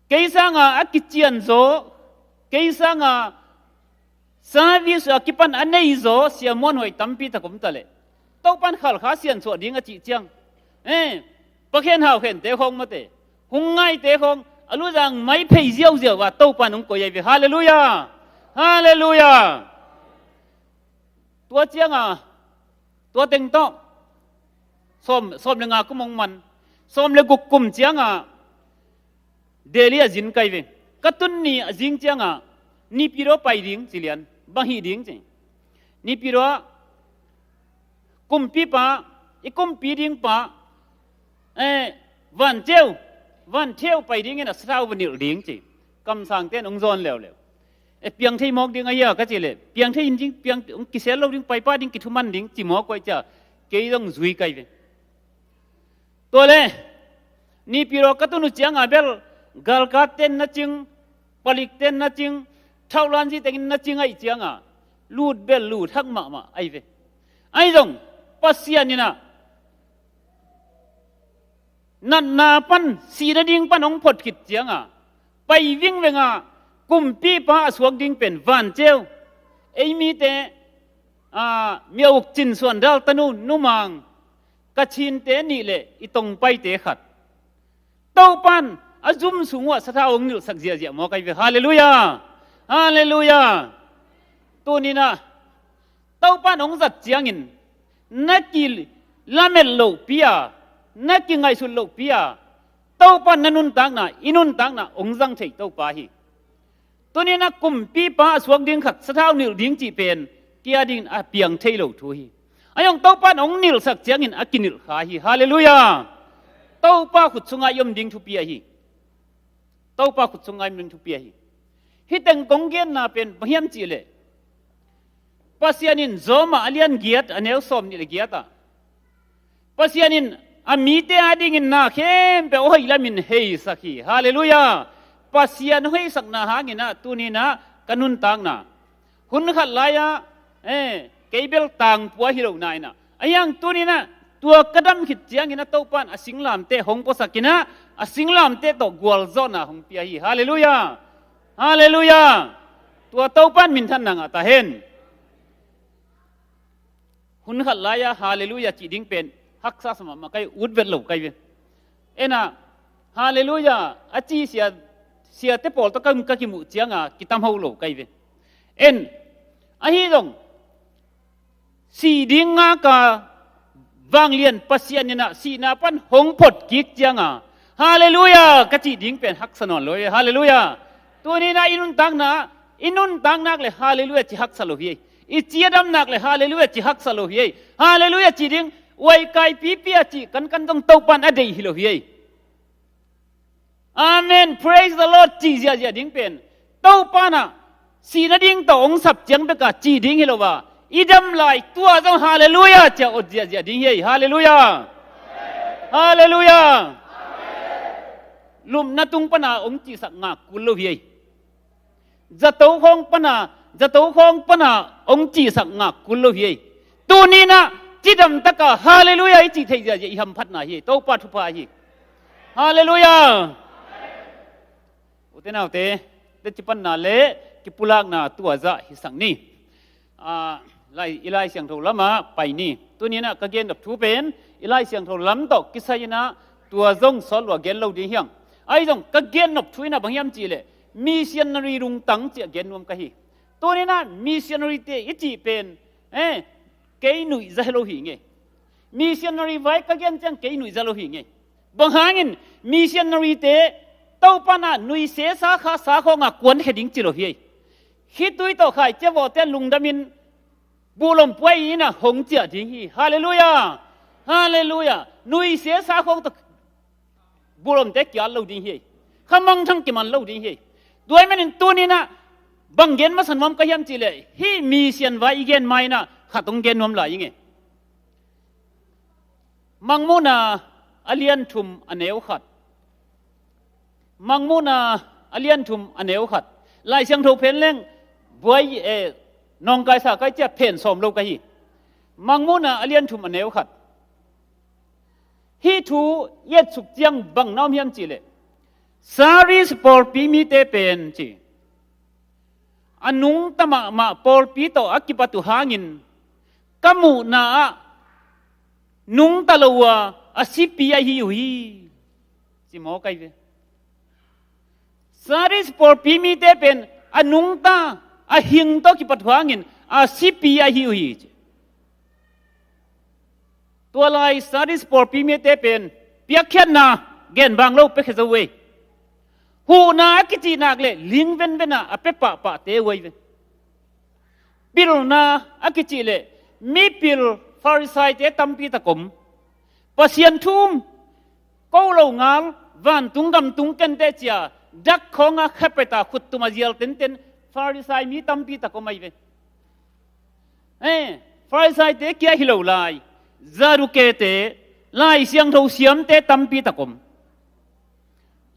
Kei sanga a kicianzaw, kei sanga service a kipan a neizaw siamuanhuai tampi tak om ta leh, Topan khalkha siansuah ding a cih ciang, eh, pakhen haukhente khawng mate, hung ngaite khawng, a luzang mai phei ziauziau a Topan hong koi ahi ve. Halleluiah. Halleluiah. Tua cianga, tua teng tawh, sawm, sawm le nga kum hong man, sawm le guk kum cianga, Delhi a zin kai ve. Ka tun ni a zing cianga, Naypyidaw pai ding ci lian, bang hih ding ci. Naypyidaw, kumpipa, i kumpi dingpa, eh, Van Ceu, Van Ceu pai dingin a sathau va nilh ding ci. Kamsangte in hong zawn leuleu. E, piang thei mawk ding a hia ka cih leh, piang thei in ding, piang, hong kisel lo ding, pai pah ding, kithuman ding, ci mawk uh ahih ciang, kei zong zui kai ve. Tua leh, Naypyidaw ka tun uh cianga bel, galkapte in na cing, palikte in na cing, thaulanzi teng in na cing ahih cianga, lut bel lut hak mahmah ahi ve. Ahi zong, Pasian in ah, natna pan, sih nading pan hong phot khit cianga, pai vingveng a, kumpipa a suak ding pen Van Ceu, ei mite, a, Mya Aung Chin Suandal tanu, Nu Mang, Kachinte nih leh i Tongpaite khat. Topan a zum sung uh ah sathau hong nilhsak ziahziah mawk ahi ve. Halleluiah. Halleluiah. Tuni-in ah, Topan hong zat ciangin, na kilamet lohpi a, na kingaihsut lohpi a, Topan na nuntakna, i nuntakna hong zang thei Topa hi. Tuni-in ah kumpipa a suak ding khat sathau nilh ding cih pen, kei a dingin a piang thei lo thu hi. Ahi zong Topan hong nilhsak ciangin a kinilh kha hi. Halleluiah. Topa khut sungah i om ding thupi ahi. Topa khut sungah i om ding thupi ahi. Hih teng kong genna pen bang hiam cih leh, Pasian in Rom a lian giat, a neu sawm nih le giat ah, Pasian in a mite a dingin na khempeuh a hoih lamin heisak hi. Halleluiah. Pasian hoihsakna hangin ah, tuni-in ah ka nuntakna, hun khat lai-ah, eh, kei bel tangpua hi lo na-in ah, ahi zong tuni-in ah, tua ka dam khit ciangin ah Topan a singlamteh hong puasakin ah, a singlamteh tawh gualzawhna hong pia hi. Halleluiah. Halleluiah. Tua Topan minthanna ngah ta hen. Hun khat lai-ah Halleluiah cih ding pen haksa sa mahmah kai, ut vet lo kai ve. En ah, Halleluiah a ci sia, siate pawl tawh ka, ka kimuh cianga kitam ho lo kai ve. En, ahi zong, sih ding ngak a, vanglian Pasian in ah sihna pan hong phot kik cianga, Halleluiah ka cih ding pen haksa nawn lo hi. Halleluiah. Tuni-in ah i nuntakna, i nuntak nak leh Halleluiah ci haksa lo hi. I ci a dam nak leh Halleluiah ci haksa lo hi. Halleluiah cih ding, uai kai pipi a cih kankan zong Topan a deih hi lo hi. Amen, praise the Lord cih ziahziah ding pen, Topan ah sih nading tawh hong sap ciang bek a cih ding hi lo a, i dam lai tua zong Halleluiah ci a ot ziahziah ding hi. Halleluiah. Halleluiah. Lupna tung pana hong cihsak ngak kul lo hi. Zato khawng pana, zato khawng pana hong cihsak ngak kul lo hi. Tuni-in ah cidam taka Halleluiah i cih theih ziahziah i hamphatna hi. Topa thupha hi. Halleluiah. Ute naute, teci panna le kipulakna tua zah hisak ni. Ah, lai, i Lai Siangtho lamah pai ni. Tuni-in ah ka gennop thu pen i Lai Siangtho lam tawh kisai-in ah tua zong sawt lua gen lo ding hi hang. Ahi zong ka gennop thu in ah bang hiam cih leh, missionary lungtang ci-a gen nuam ka hi. Tuni-in ah missionary-te i cih pen, eh, kei nuihza hi lo hi ngei. Missionary vai ka gen ciang kei nuihza lo hi ngei. Bang hangin missionary-te Topan ah nuisesa khasa khawngah kuankhia ding ci lo hi. Khitui tawh khaici a vawhte lungdamin buhlom puai in ah hong ciah ding hi. Halleluiah. Halleluiah. Nuisesa khawng tawh buhlomte kial lo ding hi. Khamangthang kiman lo ding hi. Tua ahih manin tuni-in ah bang gen masa nuam ka hiam cih leh, hih mission vai i gen ma-in ah khat hong gen nuam lai ing e. Mangmuhna a lian thum a neu khat. Mangmuhna a lian thum a neu khat. Lai Siangtho phen leng buai, eh, nawngkaisa kai cia phen sawm lo ka hi. Mangmuhna a lian thum a neu khat. Hih thu i etsuk ciang bang na om hiam cihleh, Sardis pawlpi mite pen ci, a nungta mahmah pawlpi tawh a kipat uh hangin ka muhna ah nungta lo uh a, a sipi ahi uh hi, ci mawk ahi ve. Sardis pawlpi mite pen a nungta, a hing tawh kipat uh hangin a sipi ahi uh hi, ci. Tua lai Sardis pawlpi mite pen piakkhiatna gen bang lo pia khia zo uh ei. Huhna a kicih nak le ling venven a a pia pahpahte uh ahi ve. Pilna a kicih le mipil Farisaite tampi tak om. Pasian thu um, ko lo ngal, vantung gam tung kenteh ci-a dak khawng a khapet a khuttum a zial tenten Farisai mi tampi tak om ahi ve. Eh, Farisaite kia hi lo lai, Sadukete, Lai Siangtho siamte tampi tak om.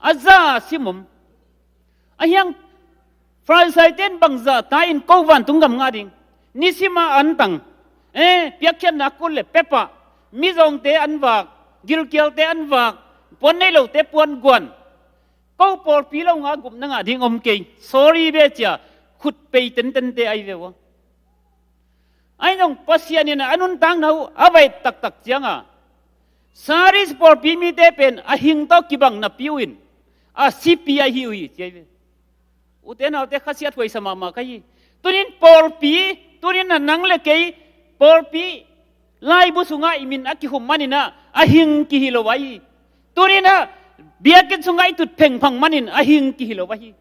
A za a sim om. Ahi hang Farisaite in bang zahta in ko vantung gam ngah ding? Nisim a antang, eh, piakkhiatna kul le pia pah, mizawngte an vak, gilkialte an vak, puan nei lote puan guan. Ko pawlpi lo nga gupna ngah ding om kei, sorry ve ci-a khut pei tentente ahi ve ua. Ahi zong Pasian in a nuntakna uh a va et taktak cianga Sardis pawlpi mite pen a hing tawh kibang napi uh in a sipi ahi uh hi ci ahi ve. Ute naute, khasiat huaisa mahmah ka hi. Tunin pawlpi, tunin a nang le kei pawlpi laibu sungah i min a kikhum manin ah a hing kihi lo ahi. Tunin ah biakinn sungah i tut phengphang manin a hing kihi lo ahi.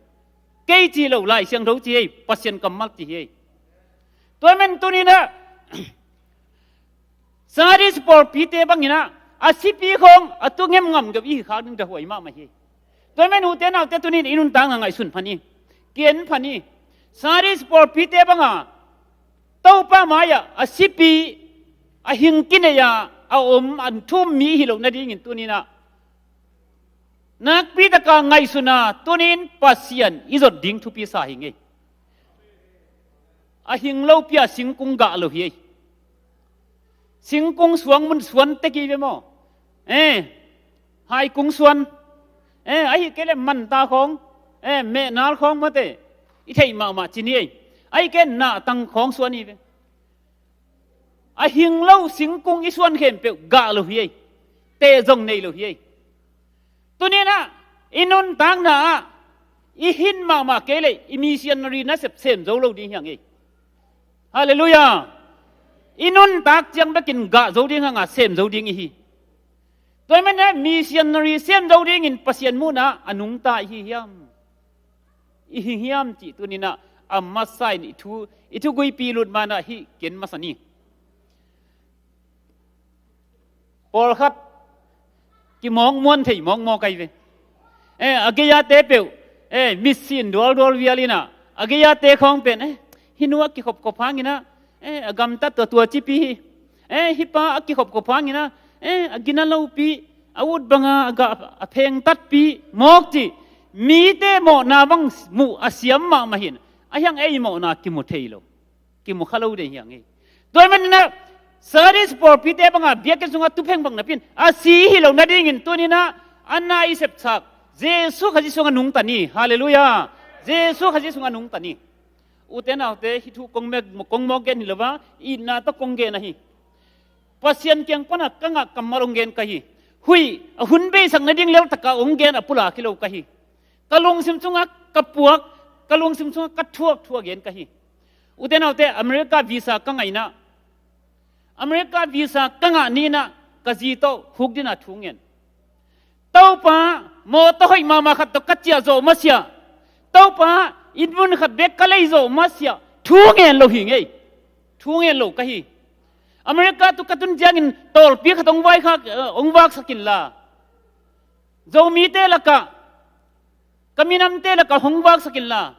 Kei ci lo, Lai Siangtho ci hi, Pasian kammal ci hi. Tua man tunin ah Sardis pawlpite bangin ah a sipi khawng a tu ngemngam geuh i hi khak ding dahuai mahmah hi. Tua man ute naute, tunin i nuntakna ngaihsun phan hi. Ki-en phan hi. Sardis pawlpite banga Topa mai-ah a sipi, a hing kinei-a a om, a thum mi hi lo nadingin tunin ah nakpi taka ngaihsun a, tunin Pasian i zot ding thupi sa hi ngei. A hing lopi-a singkung gah lo hi ei. Singkung suang mun suan tek hi ve maw? Eh, haikung suan. Eh, ahi kei le manta khawng, eh, mehnal khawng mate i theih mahmah cin hi ei. Ahi kei nahtang khawng suan hi ve. A hing lo singkung i suan khempeuh gah lo hi ei. Teh zong nei lo hi ei. Tunin ah i nuntakna ah i hin mahmah kei leh i missionary nasep sem zo lo ding hi hang ei. Halleluiah. I nuntak ciang bekin gah zo ding hanga sem zo ding i hi. Tua hi man ah missionary sem zo dingin Pasian muhna a nungta i hi hiam? I hi hiam cih tunin ah a masa in i thu, i thuguipi lut man ah hih ken masa ni. Pawlkhat kimawkmuan thei mawkmawk ahi ve. Eh, a gei-ate peuh, eh, mitsin dualdual vial in ah, a gei-ate khawng pen, eh, hih nu a kikhopkhop hangin ah, eh, a gamtat tuatua cipi hi. Eh, hih pa a kikhopkhop hangin ah, eh, a gina lopi, a ut banga a gah a phengtatpi mawk cih mite mawhna bang muh a siam mahmah hi in, ahi hang ei mawhna kimu thei lo, kimu kha lo ding hi hang ei. Tua hi manin ah Sardis pawlpite banga biakinn sungah tu phengphang napi in a si hi lo nadingin tunin ah a na i sepsak Jesu Khazih sungah nungta ni. Halleluiah. Jesu Khazih sungah nungta ni. Ute naute, hih thu kong mawk, kong mawk gen hi lo a, itna tawh kong gen ahi. Pasian kiang pana ka ngah kammal hong gen ka hi. Huih a hun beisak nading lel taka hong gen a pulak hi lo ka hi. Ka lungsim sungah ka puak, ka lungsim sungah ka thuak thu a gen ka hi. Ute naute, America visa ka ngah in ah, America visa ka ngah ni in ah ka zi tawh huk dingin thu ngen. Topa, mawtaw hoih mahmah khat tawh ka ciah zawh masiah, Topa, inn mun khat bek ka lei zawh masiah thu ngen lo hi ngei. Thu ngen lo ka hi. America tu ka tun ciangin tawlpi khat hong vaikhak, eh, hong vaksak inla, Zomite lakah, ka minamte lakah hong vaksak inla,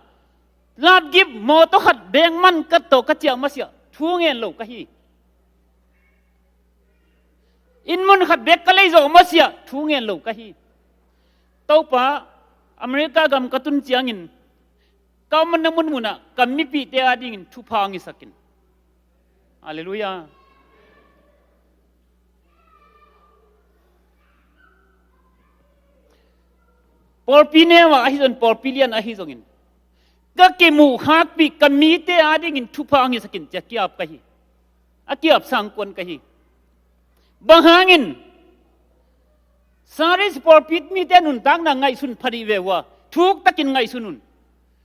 lapgip mawtaw khat bek man ka tawh ka ciah masiah thu ngen lo ka hi. Inn mun khat bek ka lei zawh masiah thu ngen lo ka hi. Topa, America gam ka tun ciangin ka omna munmunah ka mipihte adingin thupha hong hisak in. Halleluiah. Pawlpi neu ah ahi zongin, pawlpi lian ahi zongin, ka kimuh khakpih ka mite adingin thupha hong hisak in ci-a ki-ap ka hi. A ki-ap sangkuan ka hi. Bang hangin? Saris pawlpi mite nuntakna ngaihsun pha dih ve ua, thuktakin ngaihsun un.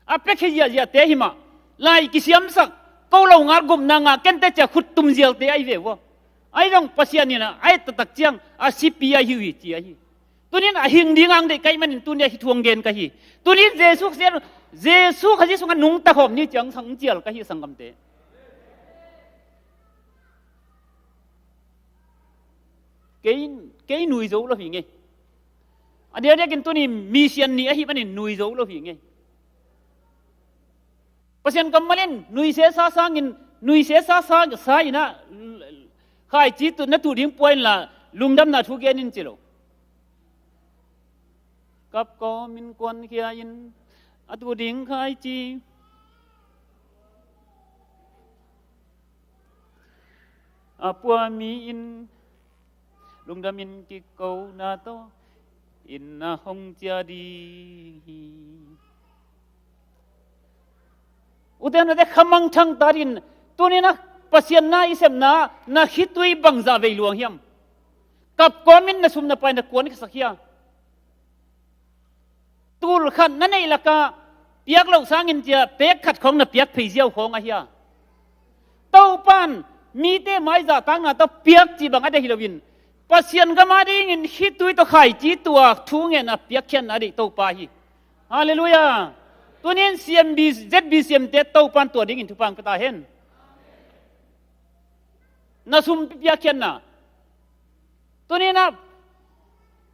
A piakhia ziahziahte hi mah, lai kisiamsak, ko lo ngal gupna ngah kente ci-a khuttum zialte ahi ve ua. Ahi zong Pasian in a, a et taktak ciang a sipi ahi uh hi ci ahi. Tunin a hing ding hong deih ka hih manin tuni-ah hih thu hong gen ka hi. Tunin Jesu Khazih, Jesu Khazih sungah nungta khawm ni ci-a hong sang cial ka hi, sanggamte. Kei, kei nui zo lo hi ngei. A diakdiakin tuni mission ni ahih manin nui zo lo hi ngei. Pasian kammal in nuisesa sangin, nuisesa sa, sa in a, khaici tu, na tuh ding pua inla lungdamna thu gen in ci lo. Kap kawmin kuankhia in a tuh ding khaici a pua mi in lungdamin kikona tawh inn ah hong cia ding hi. Ute naute, khamangthang ta dih in. Tuni-in a Pasian na i sepna na khitui bangzah vei luang hiam? Kap kawmin na sum na pai na kuan khasak hia? Tul khat na neih lakah piak loh sangin cia pek khat khawng na piak phei ziau khawng ahi a. Topan mite mai zahtakna tawh piak cih bang a deih hi loin, Pasian gam adingin khitui tawh khaici tua thungetna piakkhiatna a deih Topa hi. Halleluiah. Tunin C M B, Z B C M te Topan tua dingin thupha hong pia ta hen. Na sum piakkhiatna. Tuni-in a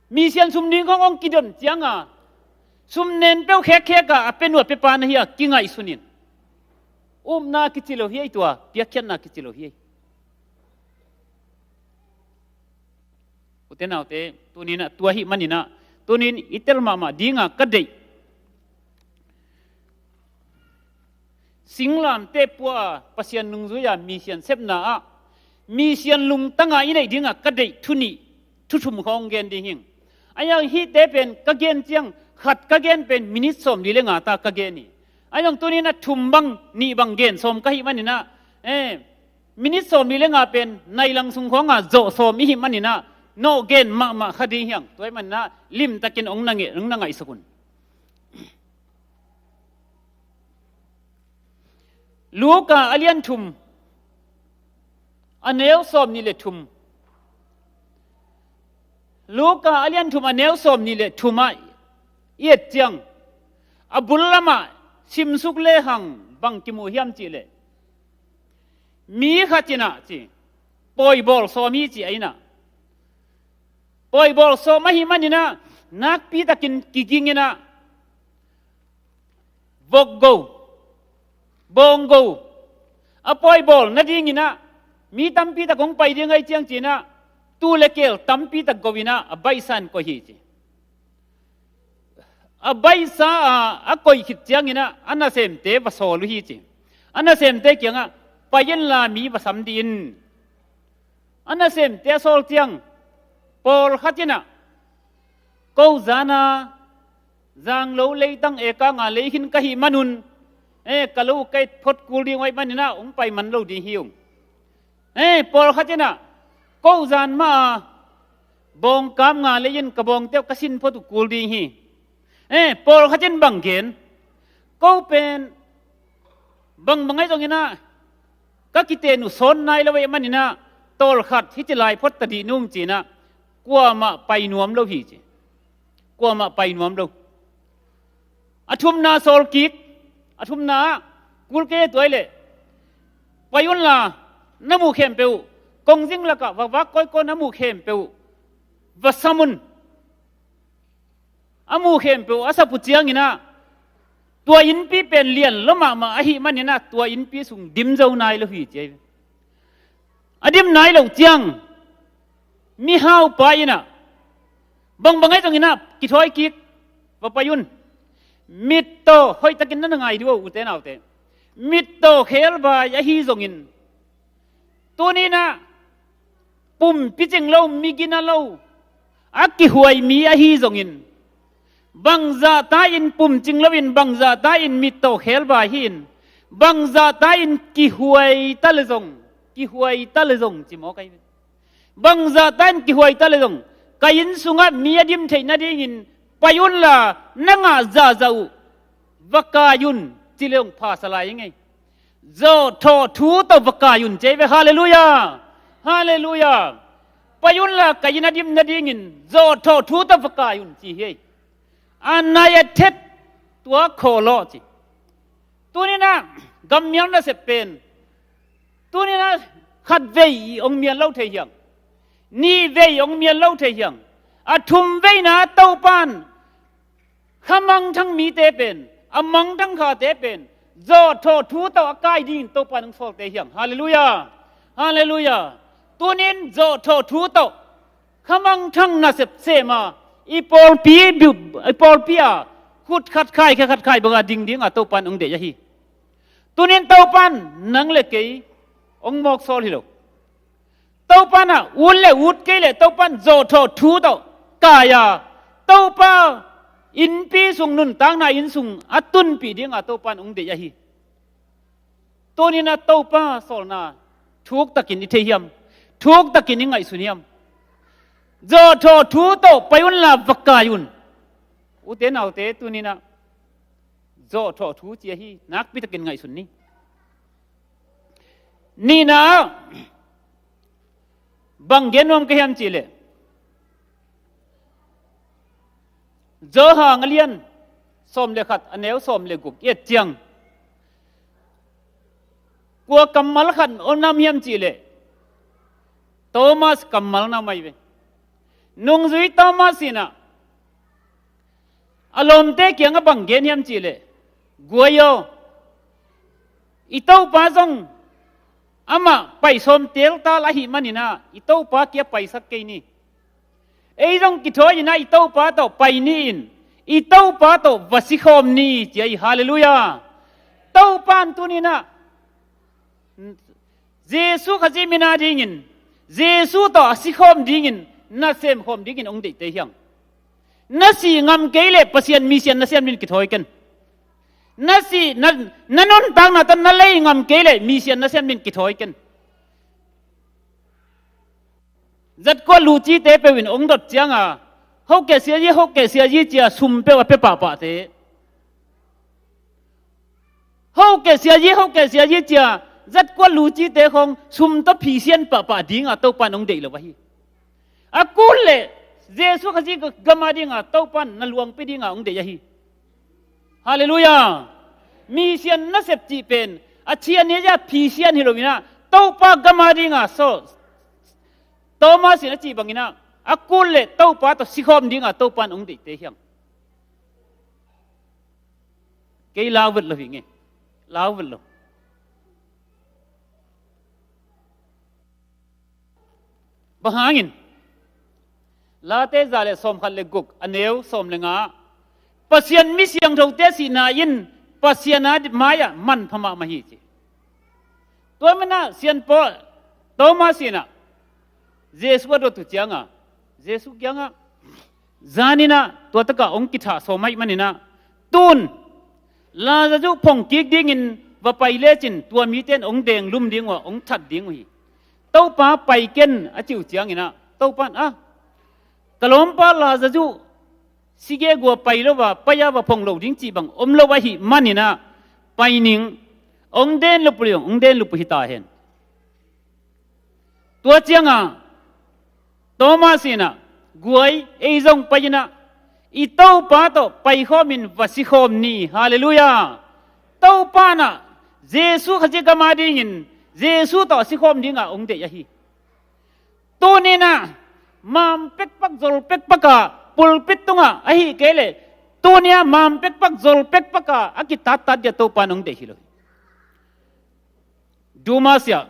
mission sum ding khawng hong kidon cianga sum nen peuh khekkhek a a pia nu a pia pa na hi a kingaihsun in. Upna kici lo hi ei tua, piakkhiatna kici lo hi ei. Ute naute, tuni-in a tua ahih manin a, tuni-in i tel mahmah dinga ka deih, singlamteh pua a Pasian nungzui a mission sepna ah mission lungtanga i neih dinga ka deih thu nih, thu thum khawng gen ding hing. Ahi zong hihte pen ka gen ciang khat ka gen pen minit sawmli le nga ta ka gen hi. Ahi zong tuni-in a thum bang, nih bang gen sawm ka hih manin a, eh, minit sawmli le nga pen nai lang sung khawng a zawh sawm i hih manin a nawh gen mahmah kha ding hi hang. Tua ahih manin a limtakin hong na nge-, hong na ngaihsak un. Luka a lian thum, a neu sawmnih le thum. Luka a lian thum, a neu sawmnih le thum ah i et ciang, a bul lamah simsuk lehang bang kimu hiam cih leh, mi khat in a ci, pawi bawl sawm hi ci a, in a pawi bawl sawm ahih manin a nakpi takin kiging in a, vok go, bawng go, a pawi bawl nadingin a mi tampi tak hong pai ding ahih ciang ci-in a tuu le keel tampi tak go in a a baihsa in koih hi ci. A baihsa a, a koih khit ciangin a a nasemte va sawl uh hi ci. A nasemte kiangah, pai inla mi va sam dih in. A nasemte a sawl ciang pawlkhat in a, ko zan a zang lo leitang eka nga lei khin ka hih manun, eh, ka lo ka et phot kul ding uh ahih manin a hong pai man lo ding hi ung. Eh, pawlkhat in a, ko zan mah a bawngkam nga lei in ka bawngte uh ka sin phot uh kul ding hi. Eh, pawlkhat in bang gen, ko pen bangbang ahi zongin a ka kiten uh sawn nai lo ahih manin a tawlkhat hih ci lai phot ta dih nung ci-in a kuamah pai nuam lo hi ci. Kuamah pai nuam lo. A thumna sawl kik, a thumna ah kul kei tua ahih leh, pai unla na muh khempeuh, kongzing lakah vakvak kawikawi na muh khempeuh va sam un. A muh khempeuh a sap uh ciangin a tua innpi pen lian lua mahmah ahih manin a tua innpi sung dim zo nai lo hi ci ahi. A dim nai lo ciang mihaupa in a, bangbang ahi zongin a kithawi kik, va pai un. Mittaw hoihtakin na na ngai dih uh, ute naute. Mittaw khelbai ahi zongin, tuninah pumpi cing lo, migina lo, a kihuai mi ahi zongin, bangzahta in pumcing loin, bangzahta in mittaw khelbai hi-in, bangzahta in kihuai ta le zong, kihuai ta le zong ci maw kai ve. Bangzahta in kihuai ta le zong, ka inn sungah mi a dim theih nadingin pai unla, na ngah zahzah uh va kai un ci le zong pha sa lai ing ei. Zawhthawh thu tawh va kai un ci ei ve. Halleluiah. Halleluiah. Pai unla, ka inn a dim nadingin zawhthawh thu tawh va kai un ci hi ei. A nai a thet tua khawl aw ci. Tuninah gammial nasep pen, tuninah khat vei hong mial lo thei hiang, nih vei hong mial lo thei hiang, a thum veina Topan kha mangthang mite pen, a mangthang khate pen zawhthawh thu tawh a kai dingin Topan hong sawlte hiang. Halleluiah. Halleluiah. Tunin zawhthawh thu tawh kha mangthang nasep sema, i pawlpi, i pawlpi a khut khat khai, khe khat khai banga ding dinga Topan hong deih ahi. Tunin Topan nang le kei hong mawk sawl hi lo. Topan ah ut le ut kei le Topan zawhthawh thu tawh kai a, Topa innpi sung nuntakna inn sung a tunpih dinga Topan hong deih ahi. Tuninah Topa sawlna thuktakin i thei hiam? Thuktakin i ngaihsun hiam? Zawhthawh thu tawh pai unla va kai un. Ute naute, tuninah zawhthawh thu ci ahi, nakpitakin ngaihsun ni. Nihna ah bang gen nuam ka hiam cihleh, Johan a lian sawm le khat, a neu sawm le guk i et ciang, kua kammal khat om nam hiam cihleh, Thomas kammal na om ahi ve. Nungzui Thomas inah a lawmte kiangah bang gen hiam cihleh, guai aw, i Topa zong amah pai sawm teltal ahih maninah i Topa kia paisak kei ni. Ei zong kithawi inah i Topa tawh pai ni-in, i Topa tawh va sikhawm ni ci ahi. Halleluiah. Topan tuninah Jesu Khazih mina dingin, Jesu tawh a sikhawm dingin na semkhawm dingin hong deihte hiang. Na sih ngam kei leh Pasian misian na siam dingin kithawi ken. Na sih, na, na nuntakna tawh na lei ngam kei leh misian na siam dingin kithawi ken. Zatkuat lucite peuh in hong dot cianga, hokeh siazi, hokeh siazi cia sum peuh a pia pahpahte. Hokeh siazi, hokeh siazi cia zatkuat lucite khawng sum tawh phisian pahpah dinga Topan hong deih lo ahi. A kul leh Jesu Khazih gama dinga Topan na luangpi dinga hong deih ahi. Halleluiah. Misian nasep cih pen a cian ni a phisian hi loinah Topa gama dinga saw, Thomas in a cih banginah a kul leh Topa tawh sikhawm dinga Topan hong deihte hiang. Kei lau vet lo hi nge. Lau vet lo. Bang hangin? Late za le sawmkhat le guk, a neu sawm le nga, Pasian mi siangthote sihna in Pasian a mai-ah manpha mahmah hi ci. Tua manah Sian Paul, Thomas inah Jesu a dot uh cianga, Jesu kiangah, zaninah tua takah hong kithah sawm ahih maninah, tun Lazarus phong kik dingin va pai lecin tua mite in hong denglum ding uh a, hong that ding uh hi. Topa pai ken a cih uh cianginah Topa in, ah, ka lawmpa Lazarus sigegua pai lo a, pai-a va phong lo ding cih bang om lo ahih maninah pai ning, hong denlup uh le hong denlup uh hi ta hen. Tua cianga Thomas inah, guai, ei zong pai inah i Topa tawh paikhawmin va sikhawm ni. Halleluiah. Topa inah Jesu Khazih gama dingin Jesu tawh a sikhawm dinga hong deih ahi. Tuninah mam pekpak zol pekpaka pulpit tungah ahi kei leh, tunia mam pekpak zol pekpaka a kitattat dia Topa in hong deih hi lo hi. Dumas ah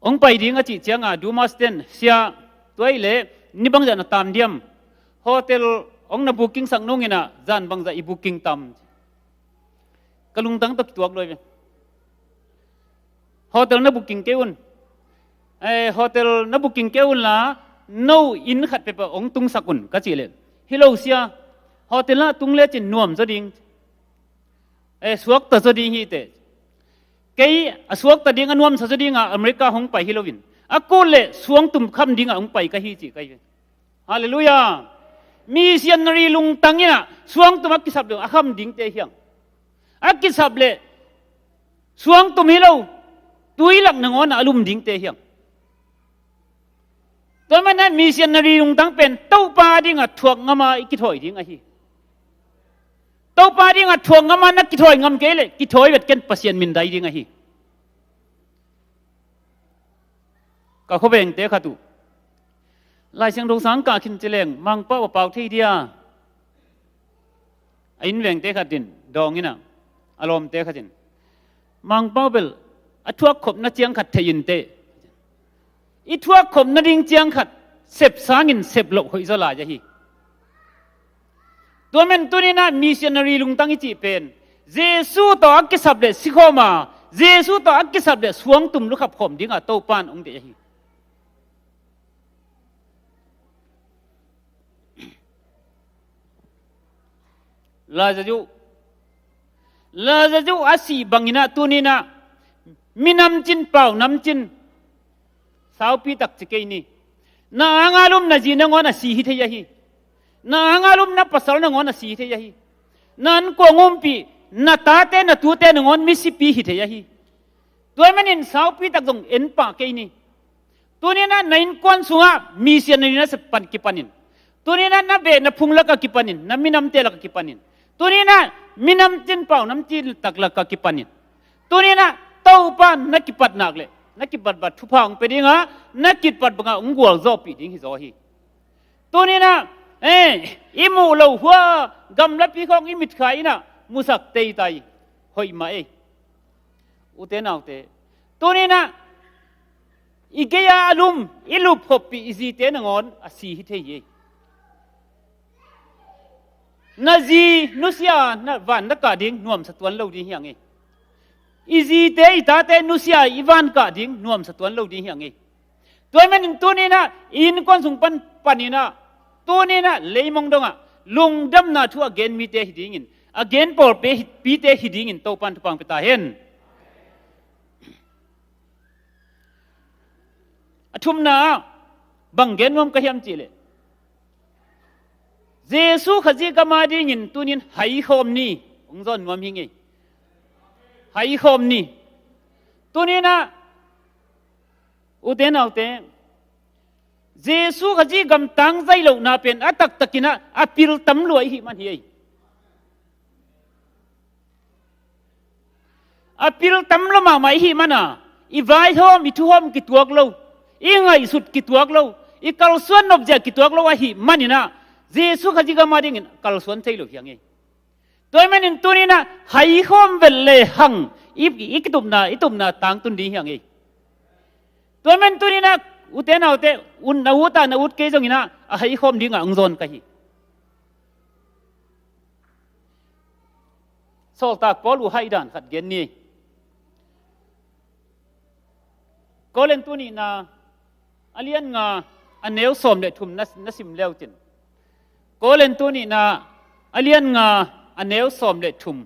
hong pai ding a cih cianga Dumas ten, sia, tua hileh ni bangzah na tam diam? Hotel Hong na booking sak nung inah zan bangzah i booking tam? Ka lungtang tawh kituak luai ve. Hotel na booking kei un. Eh, hotel na booking kei un la, no inn khat peuhpeuh hong tungsak un ka cih leh, hi lo sia, hotel ah tung lecin nuam zaw ding, eh, suakta zaw ding hi teh. Kei a suakta ding, a nuamsa zaw dingah America hong pai hi loin, a kut leh suangtum kham dingah hong pai ka hi, ci ka hi ve. Halleluiah. Missionary lungtang inah suangtum a kisap leh a kham dingte hiang. A kisap leh suangtum hi lo, tuilak nangawn ah a lum dingte hiang. Tua manin ah missionary lungtang pen Topa dingah thuak ngam a i kithawi ding ahi. Topa dingah thuak ngam a na kithawi ngam kei leh kithawi vet ken, Pasian min dai ding ahi. Ka khuavengte khat uh Lai Siangtho sang kah khin ci leng Mangpau a pau thei dia. A innvengte khat in dawng inah, a lawmte khat in, Mangpau bel a thuak khopna ciang khat thei in teh. I thuak khopna ding ciang khat sep sangin sep loh hoih zaw lai ahi. Tua manin tuni inah missionary lungtang i cih pen Jesu tawh a kisap leh sikhawm a, Jesu tawh a kisap leh suangtum lukhap khawm dingah Topa in hong deih ahi. Lazarus, Lazarus a sih bang inah tuni inah minam cin, pau nam cin, saupi tak ci kei ni. Na anga lum na zi nangawn a si hi thei ahi. Na anga lum na pasal nangawn a si hi thei ahi. Na ankuang umpih, na tate na tute nangawn misipi hi thei ahi. Tua manin saupi tak zong en pah kei ni. Tuni inah na innkuan sungah missionary na sep pan kipanin, tuni inah na beh na phung lakah kipanin, na minamte lakah kipanin, tuni inah minam cin, pau nam cin tak lakah kipanin, tuni inah Topa na kipat nak leh na kipatbat thupha hong pia dingah, na kipat bangah hong gualzawhpih ding hi zaw hi. Tuni inah, eh, i muh loh hua gamlapi khawng i mitkhai inah musak teitai hoih mah ei. Ute naute, tuni inah i gei-a a lum, i luphoppih i zite nangawn a si hi thei hi. Na zi nusia na van na kah ding nuamsa tuan lo ding hi hang ei. I zite i tate nusia i van kah ding nuamsa tuan lo ding hi hang ei. Tua manin tuni inah i innkuan sung pan, pan inah tuni inah leimong dongah lungdamna thu a gen mite hi dingin, a gen pawlpite hi dingin Topa in thupha hong pia ta hen. A thumna ah bang gen nuam ka hiam cih leh, Jesu Khazih gam a dingin tuni in haikhawm ni, hong zawn nuam hi ing ei. Haikhawm ni. Tuni inah ute naute, Jesu Khazih gam tangzai lohna pen a taktak inah a pil tam lua i hih man hi ei. A pil tam lua mahmah i hih man a, i vaihawm, i thuhawm kituak lo, i ngaihsut kituak lo, i kalsuan nopzia kituak lo ahih man inah Jesu Khazih gam a dingin kalsuan thei lo hi hang ei. Tua manin tuni inah haikhawm vet lehang i, i kitupna, i tupna tangtun ding hi hang ei. Tua manin tuni inah ute naute, ut na ut a, na ut kei zong inah a haikhawm dingah hong zawn ka hi. Sawltak Paul uh haih dan khat gen ni. Korintu nihna a lian nga, a neu sawm le thum na, na sim leucin. Korintu nihna a lian nga, a neu sawm le thum.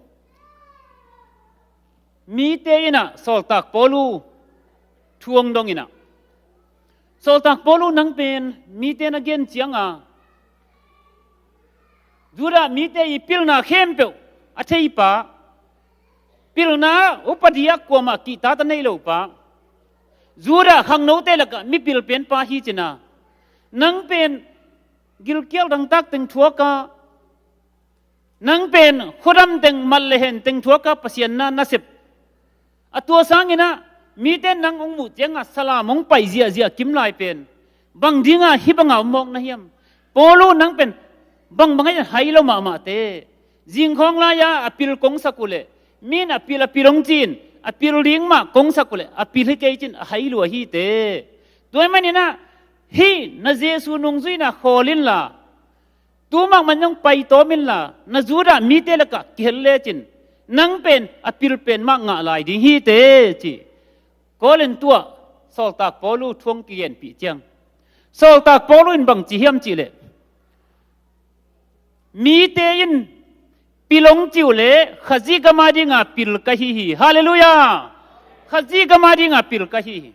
Mite inah Sawltak Paul uh thu hong dong inah, Sawltak Paul uh, nang pen mite na gen cianga Judah mite i pilna khempeuh a theipa, pilna upadi a kuamah kihta ta nei lopa, Judah khangnote lakah mipil penpa hi cina, nang pen gilkial dangtak teng thuaka, nang pen khuadam teng, mat le hen teng thuaka Pasian na nasep. A tua sanginah mite nang hong muh ciangah salam hong pai ziahziah kim lai pen bang dinga hih banga om mawk na hiam? Paul uh, nang pen bangbang a hai lo mahmahte. Zingkhawng lai-a a pil kongsak uhleh, min a pil, a pil hong cin, a pil ding mah kongsak uhleh a pil hi kei cin a hai lua hite. Tua ahih maninah hih na Jesu nungzuihna khawl inla, Tu mahmah zong paitawm inla, na Judah mite lakah kihel lecin, nang pen a pil pen mah ngah lai ding hi teh ci. Korin tu ah Sawltak Paulu thu hong kigenpih ciang, Sawltak Paulu in bang ci hiam cih leh, mite in pil hong ci uh leh Khazih gam a dinga pil ka hi hi. Halleluiah. Khazih gam a dinga pil ka hi hi.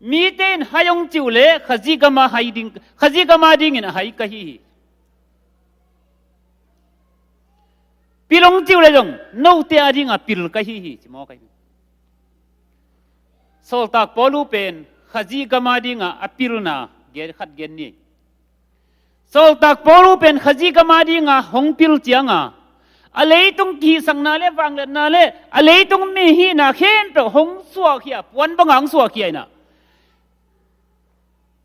Mite in hai hong ci uh leh Khazih gam a hai ding, Khazih gam a dingin a hai ka hi hi. Pil hong ci uh leh zong note a dinga pil ka hi hi, ci mawk ahi. Sawltak Paulu pen Khazih gam a dinga a pilna gen, khat gen ni. Sawltak Paulu pen Khazih gam a dinga hong pil cianga, a leitung kihisakna le vangliatna le a leitung mi hihna khempeuh hong suahkhia, puan banga hong suahkhia inah,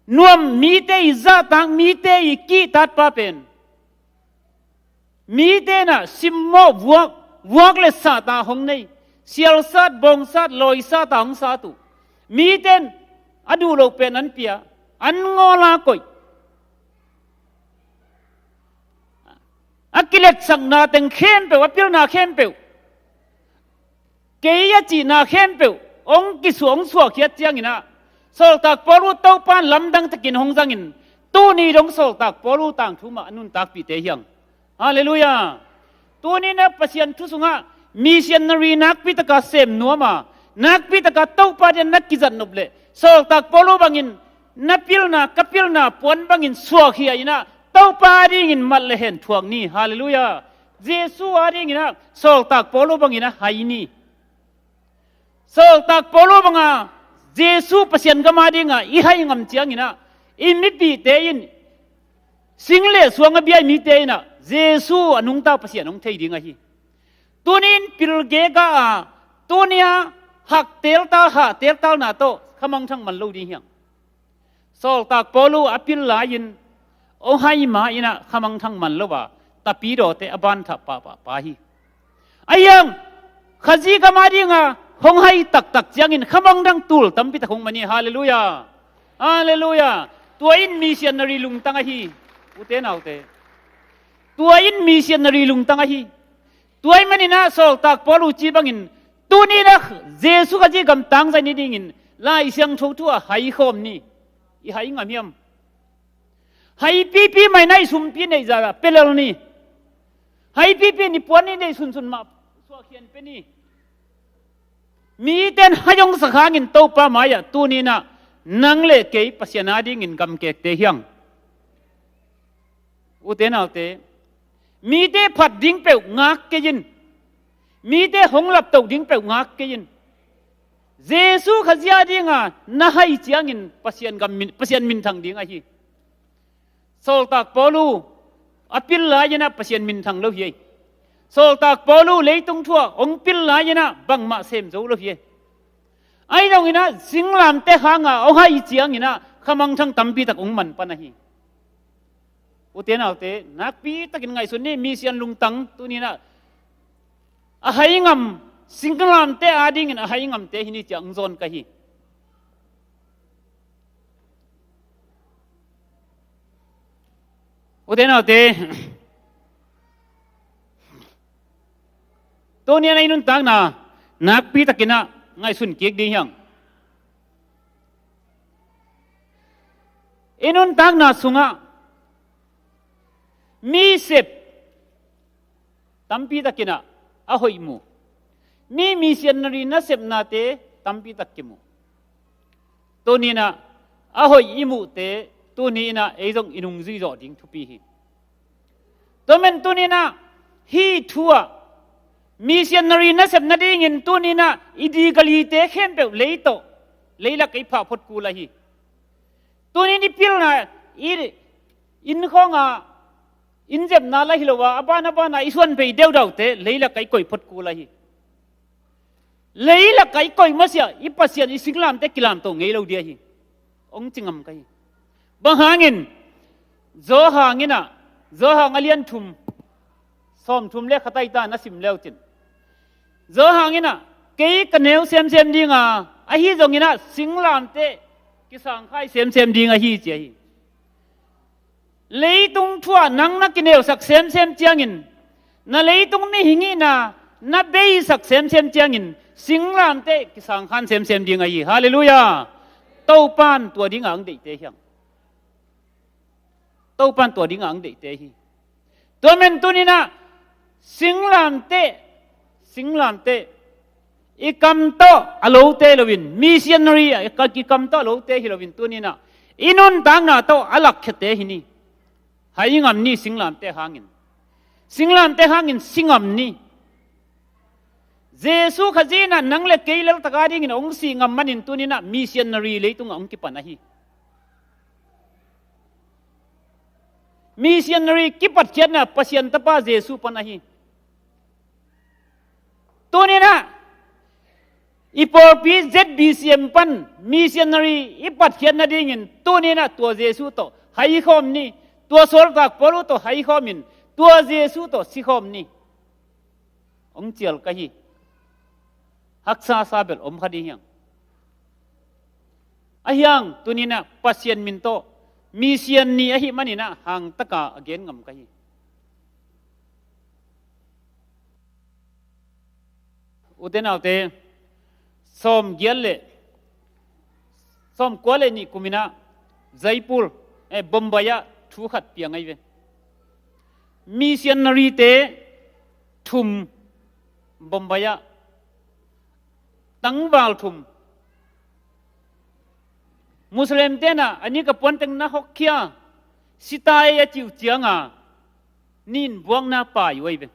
nuam mite i zahtak, mite i kihtatpa pen, mite inah simmawh vuak, vuak le sat a hong nei, sialsat, bangsat, lawisat a hong sat uh, mite in a duh loh pen an pia, an ngawl a koih, a kiletsakna teng khempeuh, a pilna khempeuh, kei a cihna khempeuh hong kisuah, hong suahkhiat cianginah, Sawltak Paulu Topa in lamdang takin hong zangin, tuni dong Sawltak Paulu tangthu mah a nuntakpihte hiang. Halleluiah. Tuninah Pasian thu sungah missionary nakpitaka sem nuama, nakpitaka Topa dian na kizat nop leh, Sawltak Paulu bangin na pilna, ka pilna puan bangin suahkhia inah, Topa a dingin mat le hen thuak ni. Halleluiah. Jesu a dinginah Sawltak Paulu banginah hai ni. Sawltak Paulu banga Jesu Pasian gam a dinga i hai ngam cianginah, i mipihte in sing le suang a bia i mite inah Jesu a nungta Pasian hong thei ding ahi. Tunin pilgeka a, tunia hak teltal, hah teltalna tawh khamangthang man lo ding hiang. Sawltak Paulu a pil lai-in hong hai ma inah khamangthang man lo a, tapidawte a banthah pahpah pa hi. Ahi hang Khazih gam a dinga hong hai taktak ciangin khamangthang tul tampitak hong man hi. Halleluiah. Halleluiah. Tua in missionary lungtang ahi, ute naute. Tua in missionary lungtang ahi. Tua ahih maninah Sawltak Paulu ci bangin, tuninah Jesu Khazih gam tangzai ni dingin Lai Siangtho thu ah haikhawm ni. I hai ngam hiam? Haipipi mah inah i sumpi neih zahzah pia lel ni. Haipipi in i puan i neih sunsun mah suahkhian pia ni. Mite in hai hong sak hangin Topa mai-ah tuninah nang le kei Pasian a dingin gamkekte hiang. Ute naute, mite phat ding peuh ngak kei in. Mite hong laptoh ding peuh ngak kei in. Jesu Khazih a dinga na hai ciangin Pasian gam min, Pasian minthang ding ahi. Sawltak Paulu a pil lai-inah Pasian minthang lo hi ei. Sawltak Paulu leitung thu ah hong pil lai-inah bangmah sem zo lo hi ei. Ahi zonginah singlamteh hanga hong hai cianginah khamangthang tampitak hong man pan ahi. Ute naute, nakpitakin ngaihsun ni, mission lungtang tuninah a hai ngam, singlamteh a dingin a hai ngamte hi ni ci-a hong zawn ka hi. Ute naute, tuni a i nuntakna nakpitakinah ngaihsun kik ding hiang. I nuntakna sungah mi sep tampitakinah a hoih mu. Mi missionary nasepnate tampitak kimu. Tuninah a hoih i muhte tuni inah ei zong i nungzui zawh ding thupi hi. Tua man tuninah hih thu ah missionary nasep nadingin tuninah i digalite khempeuh lei tawh leilak ei phah phot kul ahi. Tunin i pilna i inn khawnga inn zepna la hi lo a, a ban a bana i suanpei deudaute leilak ei koih phot kul ahi. Leilak ei koih masiah i Pasian i singlamteh kilamto ngei lo ding ahi. Hong ci ngam ka hi. Bang hangin? Zawhang inah, Zawhang a lian thum, sawmthum le khat ahi ta na sim leucin. Zawhang inah, kei ka neu semsem dinga, ahi zonginah singlamteh kisangkhai semsem ding ahi ci ahi. Leitung thu ah nang na kineusak semsem ciangin, na leitung mihing hihna na beisak semsem ciangin, singlamteh kisangkhan semsem ding ahi. Halleluiah. Topan tua dingah ang deihte hiang. Topan tua dingah ang deihte hi. Tua men tuninah singlamteh, singlamteh i kam tawh a lote loin, missionary i kam tawh a lote hi loin tuninah i nuntakna tawh a lakkhiate hi ni. Hai ngam ni singlamteh hangin. Singlamteh hangin si ngam ni. Jesu Khazih inah nang le kei laltak adingin hong sih ngam manin tuninah missionary leitungah hong kipan ahi. Missionary kipatkhiatna Pasian tapa Jesu pan ahi. Tuninah i pawlpi Z B C M pan missionary i patkhiat nadingin tuninah tua Jesu tawh haikhawm ni. Tua sawltak Paul uh tawh haikhawmin tua Jesu tawh sikhawm ni. Hong cial ka hi. Haksa sa bel om kha ding hiang. Ahiang tuninah Pasian min tawh mission ni ahih maninah hangtaka a gen ngam ka hi. Ute naute, sawm giat le sawm kua le nih kuminah Jaipur, eh, Bombay ah thu khat piang ahi ve. Missionary te thum Bombay ah, tangval thum. Muslim tenah a nika puanteng na hokkhia sita ei a cih uh cianga ninbuakna pai uh ahi ve.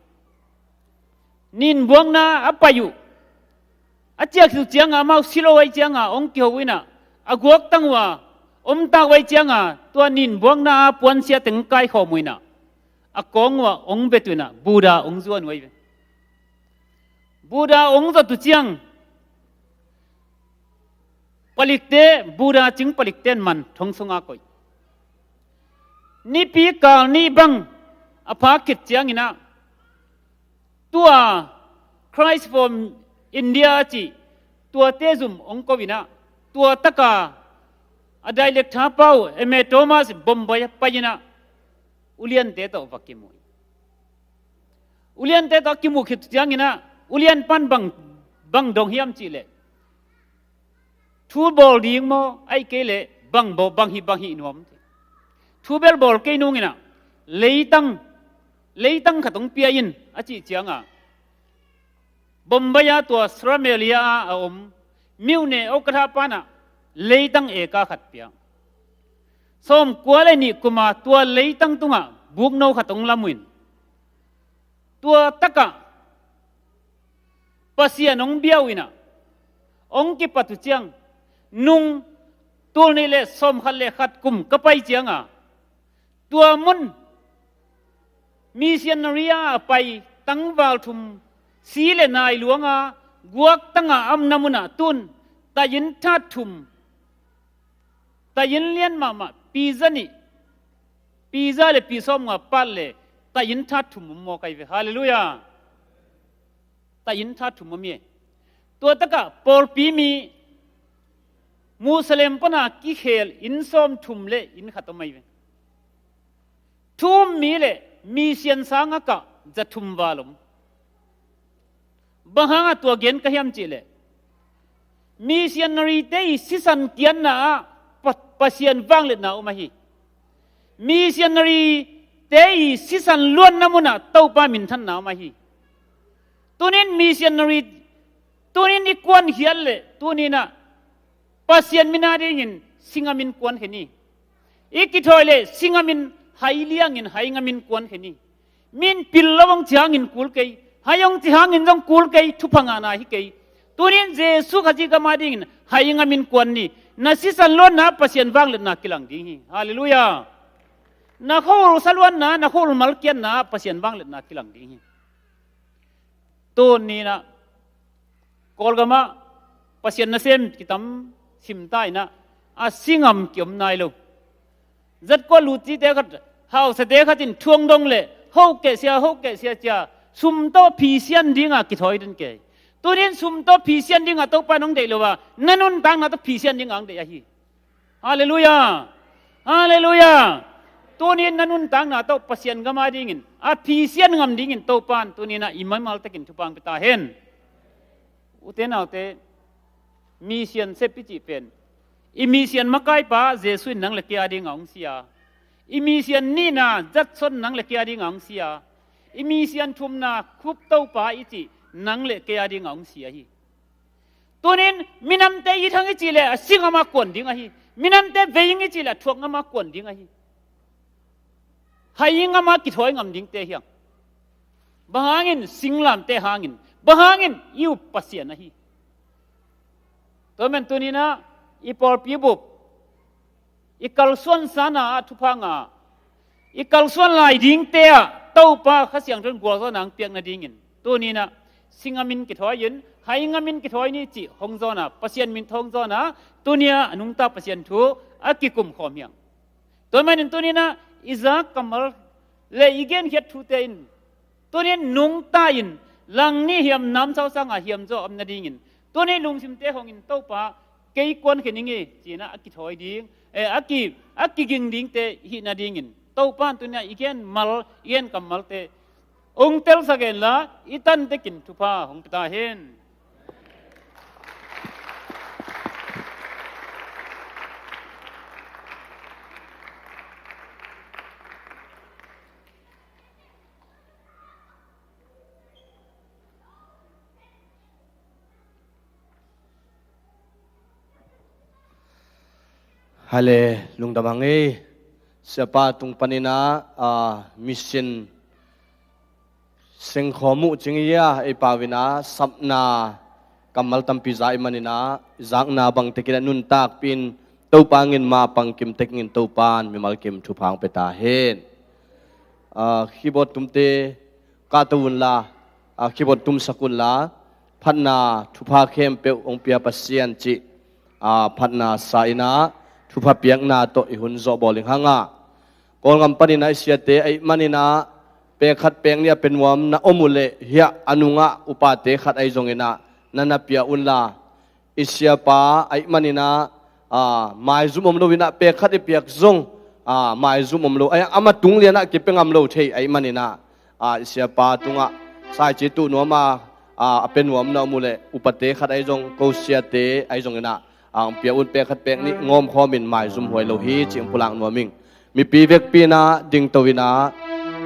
Ninbuakna a pai uh a ciak uh cianga amau silo ahi cianga hong kiho uh inah a guaktang uh a omtak uh ahi cianga tua ninbuakna a puansia teng kaikhawm uh inah a kawng uh a hong vet uh inah Buddha hong zuan uh ahi ve. Buddha hong zot uh ciang palikte, Buddha cing palikte in man thong sunga koih. Nipi kal nih bang a phak khit cianginah tua Christ from India a cih tuate zum hong ko inah tua taka a director pa uh M A Thomas Bombay a pai inah uliante tawh va kimu. Uliante tawh kimu khit cianginah ulian pan bang, bang dong hiam cihleh thu bawl ding maw, ahih kei leh bang bawl, bang hih, bang hih nuam? Thu bel bawl kei nunginah leitang, leitang khat hong pia in a cih cianga Bombay a tua Sramelia a a om miune okatha panah leitang eka khat pia. Sawm kua le nih kuma tua leitang tungah bukno khat hong lam uh in tua takah Pasian hong bia uh inah hong kipat uh ciang nung tul nih le sawm khat le khat kum ka pai cianga tua mun missionary a pai tangval thum si le nai luanga guaktanga a omna munah tun tayin that thum, tayin lian mahmah pi za nih, pi za le pi sawmnga pat le tayin that thum om mawk ahi ve. Halleluiah. Tayin that thum om hi. Tua takah pawlpi mi Muslim pana kikhel inn sawm thum le inn khat om ahi ve. Thu um mi le mission sanga kah za thum val om. Bang hanga tua gen ka hiam cihleh missionary te i sisan kiatna ah Pa-, Pasian vangliatna om ahi. Missionary te i sisan luanna munah Topa minthanna om ahi. Tunin missionary, tunin i kuankhiat leh tuninah Pasian mina dingin singamin kuankhia ni. I kithawi leh singamin hai liangin hai ngamin kuankhia ni. Min pil lo hong ci hangin kul kei, hai hong ci hangin zong kul kei, thupha ngahna hi kei. Tunin Jesu Khazih gam adingin hai ngamin kuan ni. Na sisan luanna Pasian vangliatna kilang ding hi. Halleluiah. Na khuahul sa luanna, na khuahul malkiatna Pasian vangliatna kilang ding hi. Tuni inah Kawlgamah Pasian nasem kitam simta inah a singam kiom nai lo. Zatkua lutcite khat, hausate khat in thu hong dong leh hokeh sia, hokeh sia cia sum tawh phisian dinga kithawi den kei. Tunin sum tawh phisian dinga Topa in hong deih lo a, na nuntakna tawh phisian dinga hong deih ahi. Halleluiah. Halleluiah. Tuni-in na nuntakna tawh Pasian gam a dingin a phisian ngam dingin Topa in tuni-in ah i mimal takin thupha hong pia ta hen. Ute naute, mission sep i cih pen, i mission makaipa Jesuh in nang le kei a dingin hong si a, i mission nihna Judson nang le kei a dingin hong si a, i mission thumna Khup Topa i cih nang le kei a dingin hong si ahi. Tuni-in minamte it hang i cih leh a si ngam a kuan ding ahi. Minamte vei hang i cih leh a thuak ngam a kuan ding ahi. Hai ngam a kithawi ngam dingte hi hang. Bang hangin? Singlamteh hangin. Bang hangin? I up Pasian ahi. Tua manin tuni-in ah i pawlpi bup, i kalsuan sana ah thupha ngah, i kalsuan lai dingte ah Topa Kha Siangtho in gualzawhna hong piak nadingin tuni-in ah si ngamin kithawi in, hai ngamin kithawi ni cih hong zawn a, Pasian min tawh hong zawn a, tuni-a a nungta Pasian thu a kikum khawm hi hang. Tua manin tuni-in ah i zak kammal le i genkhiat thute in tuni-in nungta in, lang ni hiam namsau sangin hiam zaw om nadingin tuni lungsimte hong in, Topa, kei kuan khin ing e, ci-in ah a kithawi ding, eh, a ki, a kiging dingte hih nadingin Topa in tuni-in ah i gen mal, i gen kammalte hong telsak hen la, i tan tekin thupha hong pia ta hen. Hale, lungdam hang ei. Siapa tung panin ah, ah, mission sengkhawm uh cing hi a, ei pau in ah sapna kammal tampi za i hih manin ah, zakna bang tekin ah nuntakpih in Topa hang in mapang kim tekin Topa in mimal kim thupha hong pia ta hen. Ah, keyboard tumte kahto un la, ah, keyboard tumsak un la, phatna thupha khempeuh hong pia Pasian cih, ah, phatna sa in ah thupha piakna tawh i hun zawhbawl ding hang a. Kawlgam panin ah i siate ahih manin ah pek khat pek nih a pia nuam na om uh leh, hiah a nungah upate khat ahi zongin ah na na pia un la, i siapa ahih manin ah, ah, maizum om lo in ah pek khat i piak zong, ah, maizum om lo, ah, amah tung lian ah kipia ngam lo thei ahih manin ah, ah, i siapa tungah saici tuh nuam a, ah, a pia nuam na om uh leh, upate khat ahi zong, ko siate ahi zongin ah, ah, hong pia un, pek khat pek nih ngawm khawm in maizum huai lo hi cih hong pulak nuam ing. Mipi vekpi in ah dingto in ah,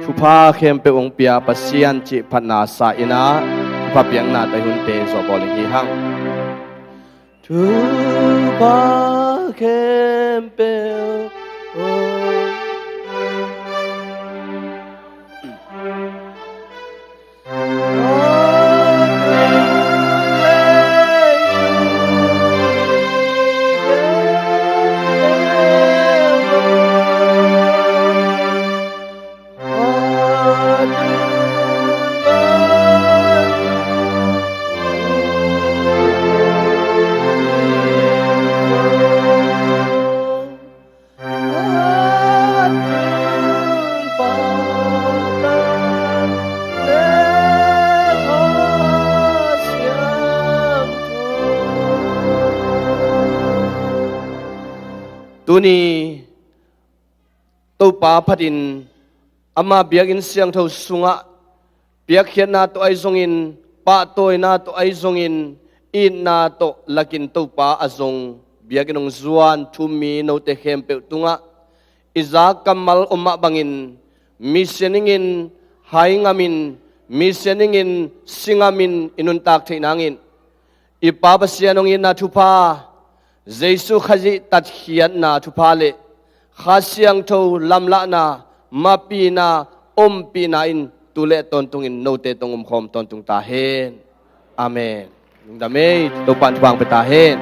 thupha khempeuh hong pia Pasian cih phatna sa in ah, thupha piakna tawh i hunte zawhbawl ding hi hang. Thupha khempeuh hong Tuni Topa phatin ama biakinn siangtho sungah piakkhiatna tawh ahi zongin, pahtawina tawh ahi zongin, itna tawh lakin Topa a zong biakinn hong zuan thu-um mi note khempeuh tungah i zak kammal om mah bangin, mission ingin, hai ngamin, mission ingin, si ngamin i nuntak theih nangin, i Pa Pasian hong itna thupha, Jesuh Khazih tatkhiatna thupha le Kha Siangtho lamlahna, mapihna, ompihna in tu le tawntungin note tawh hong omkhawm tawntung ta hen. Amen. Lungdam ei, Topa in thupha hong pia ta hen.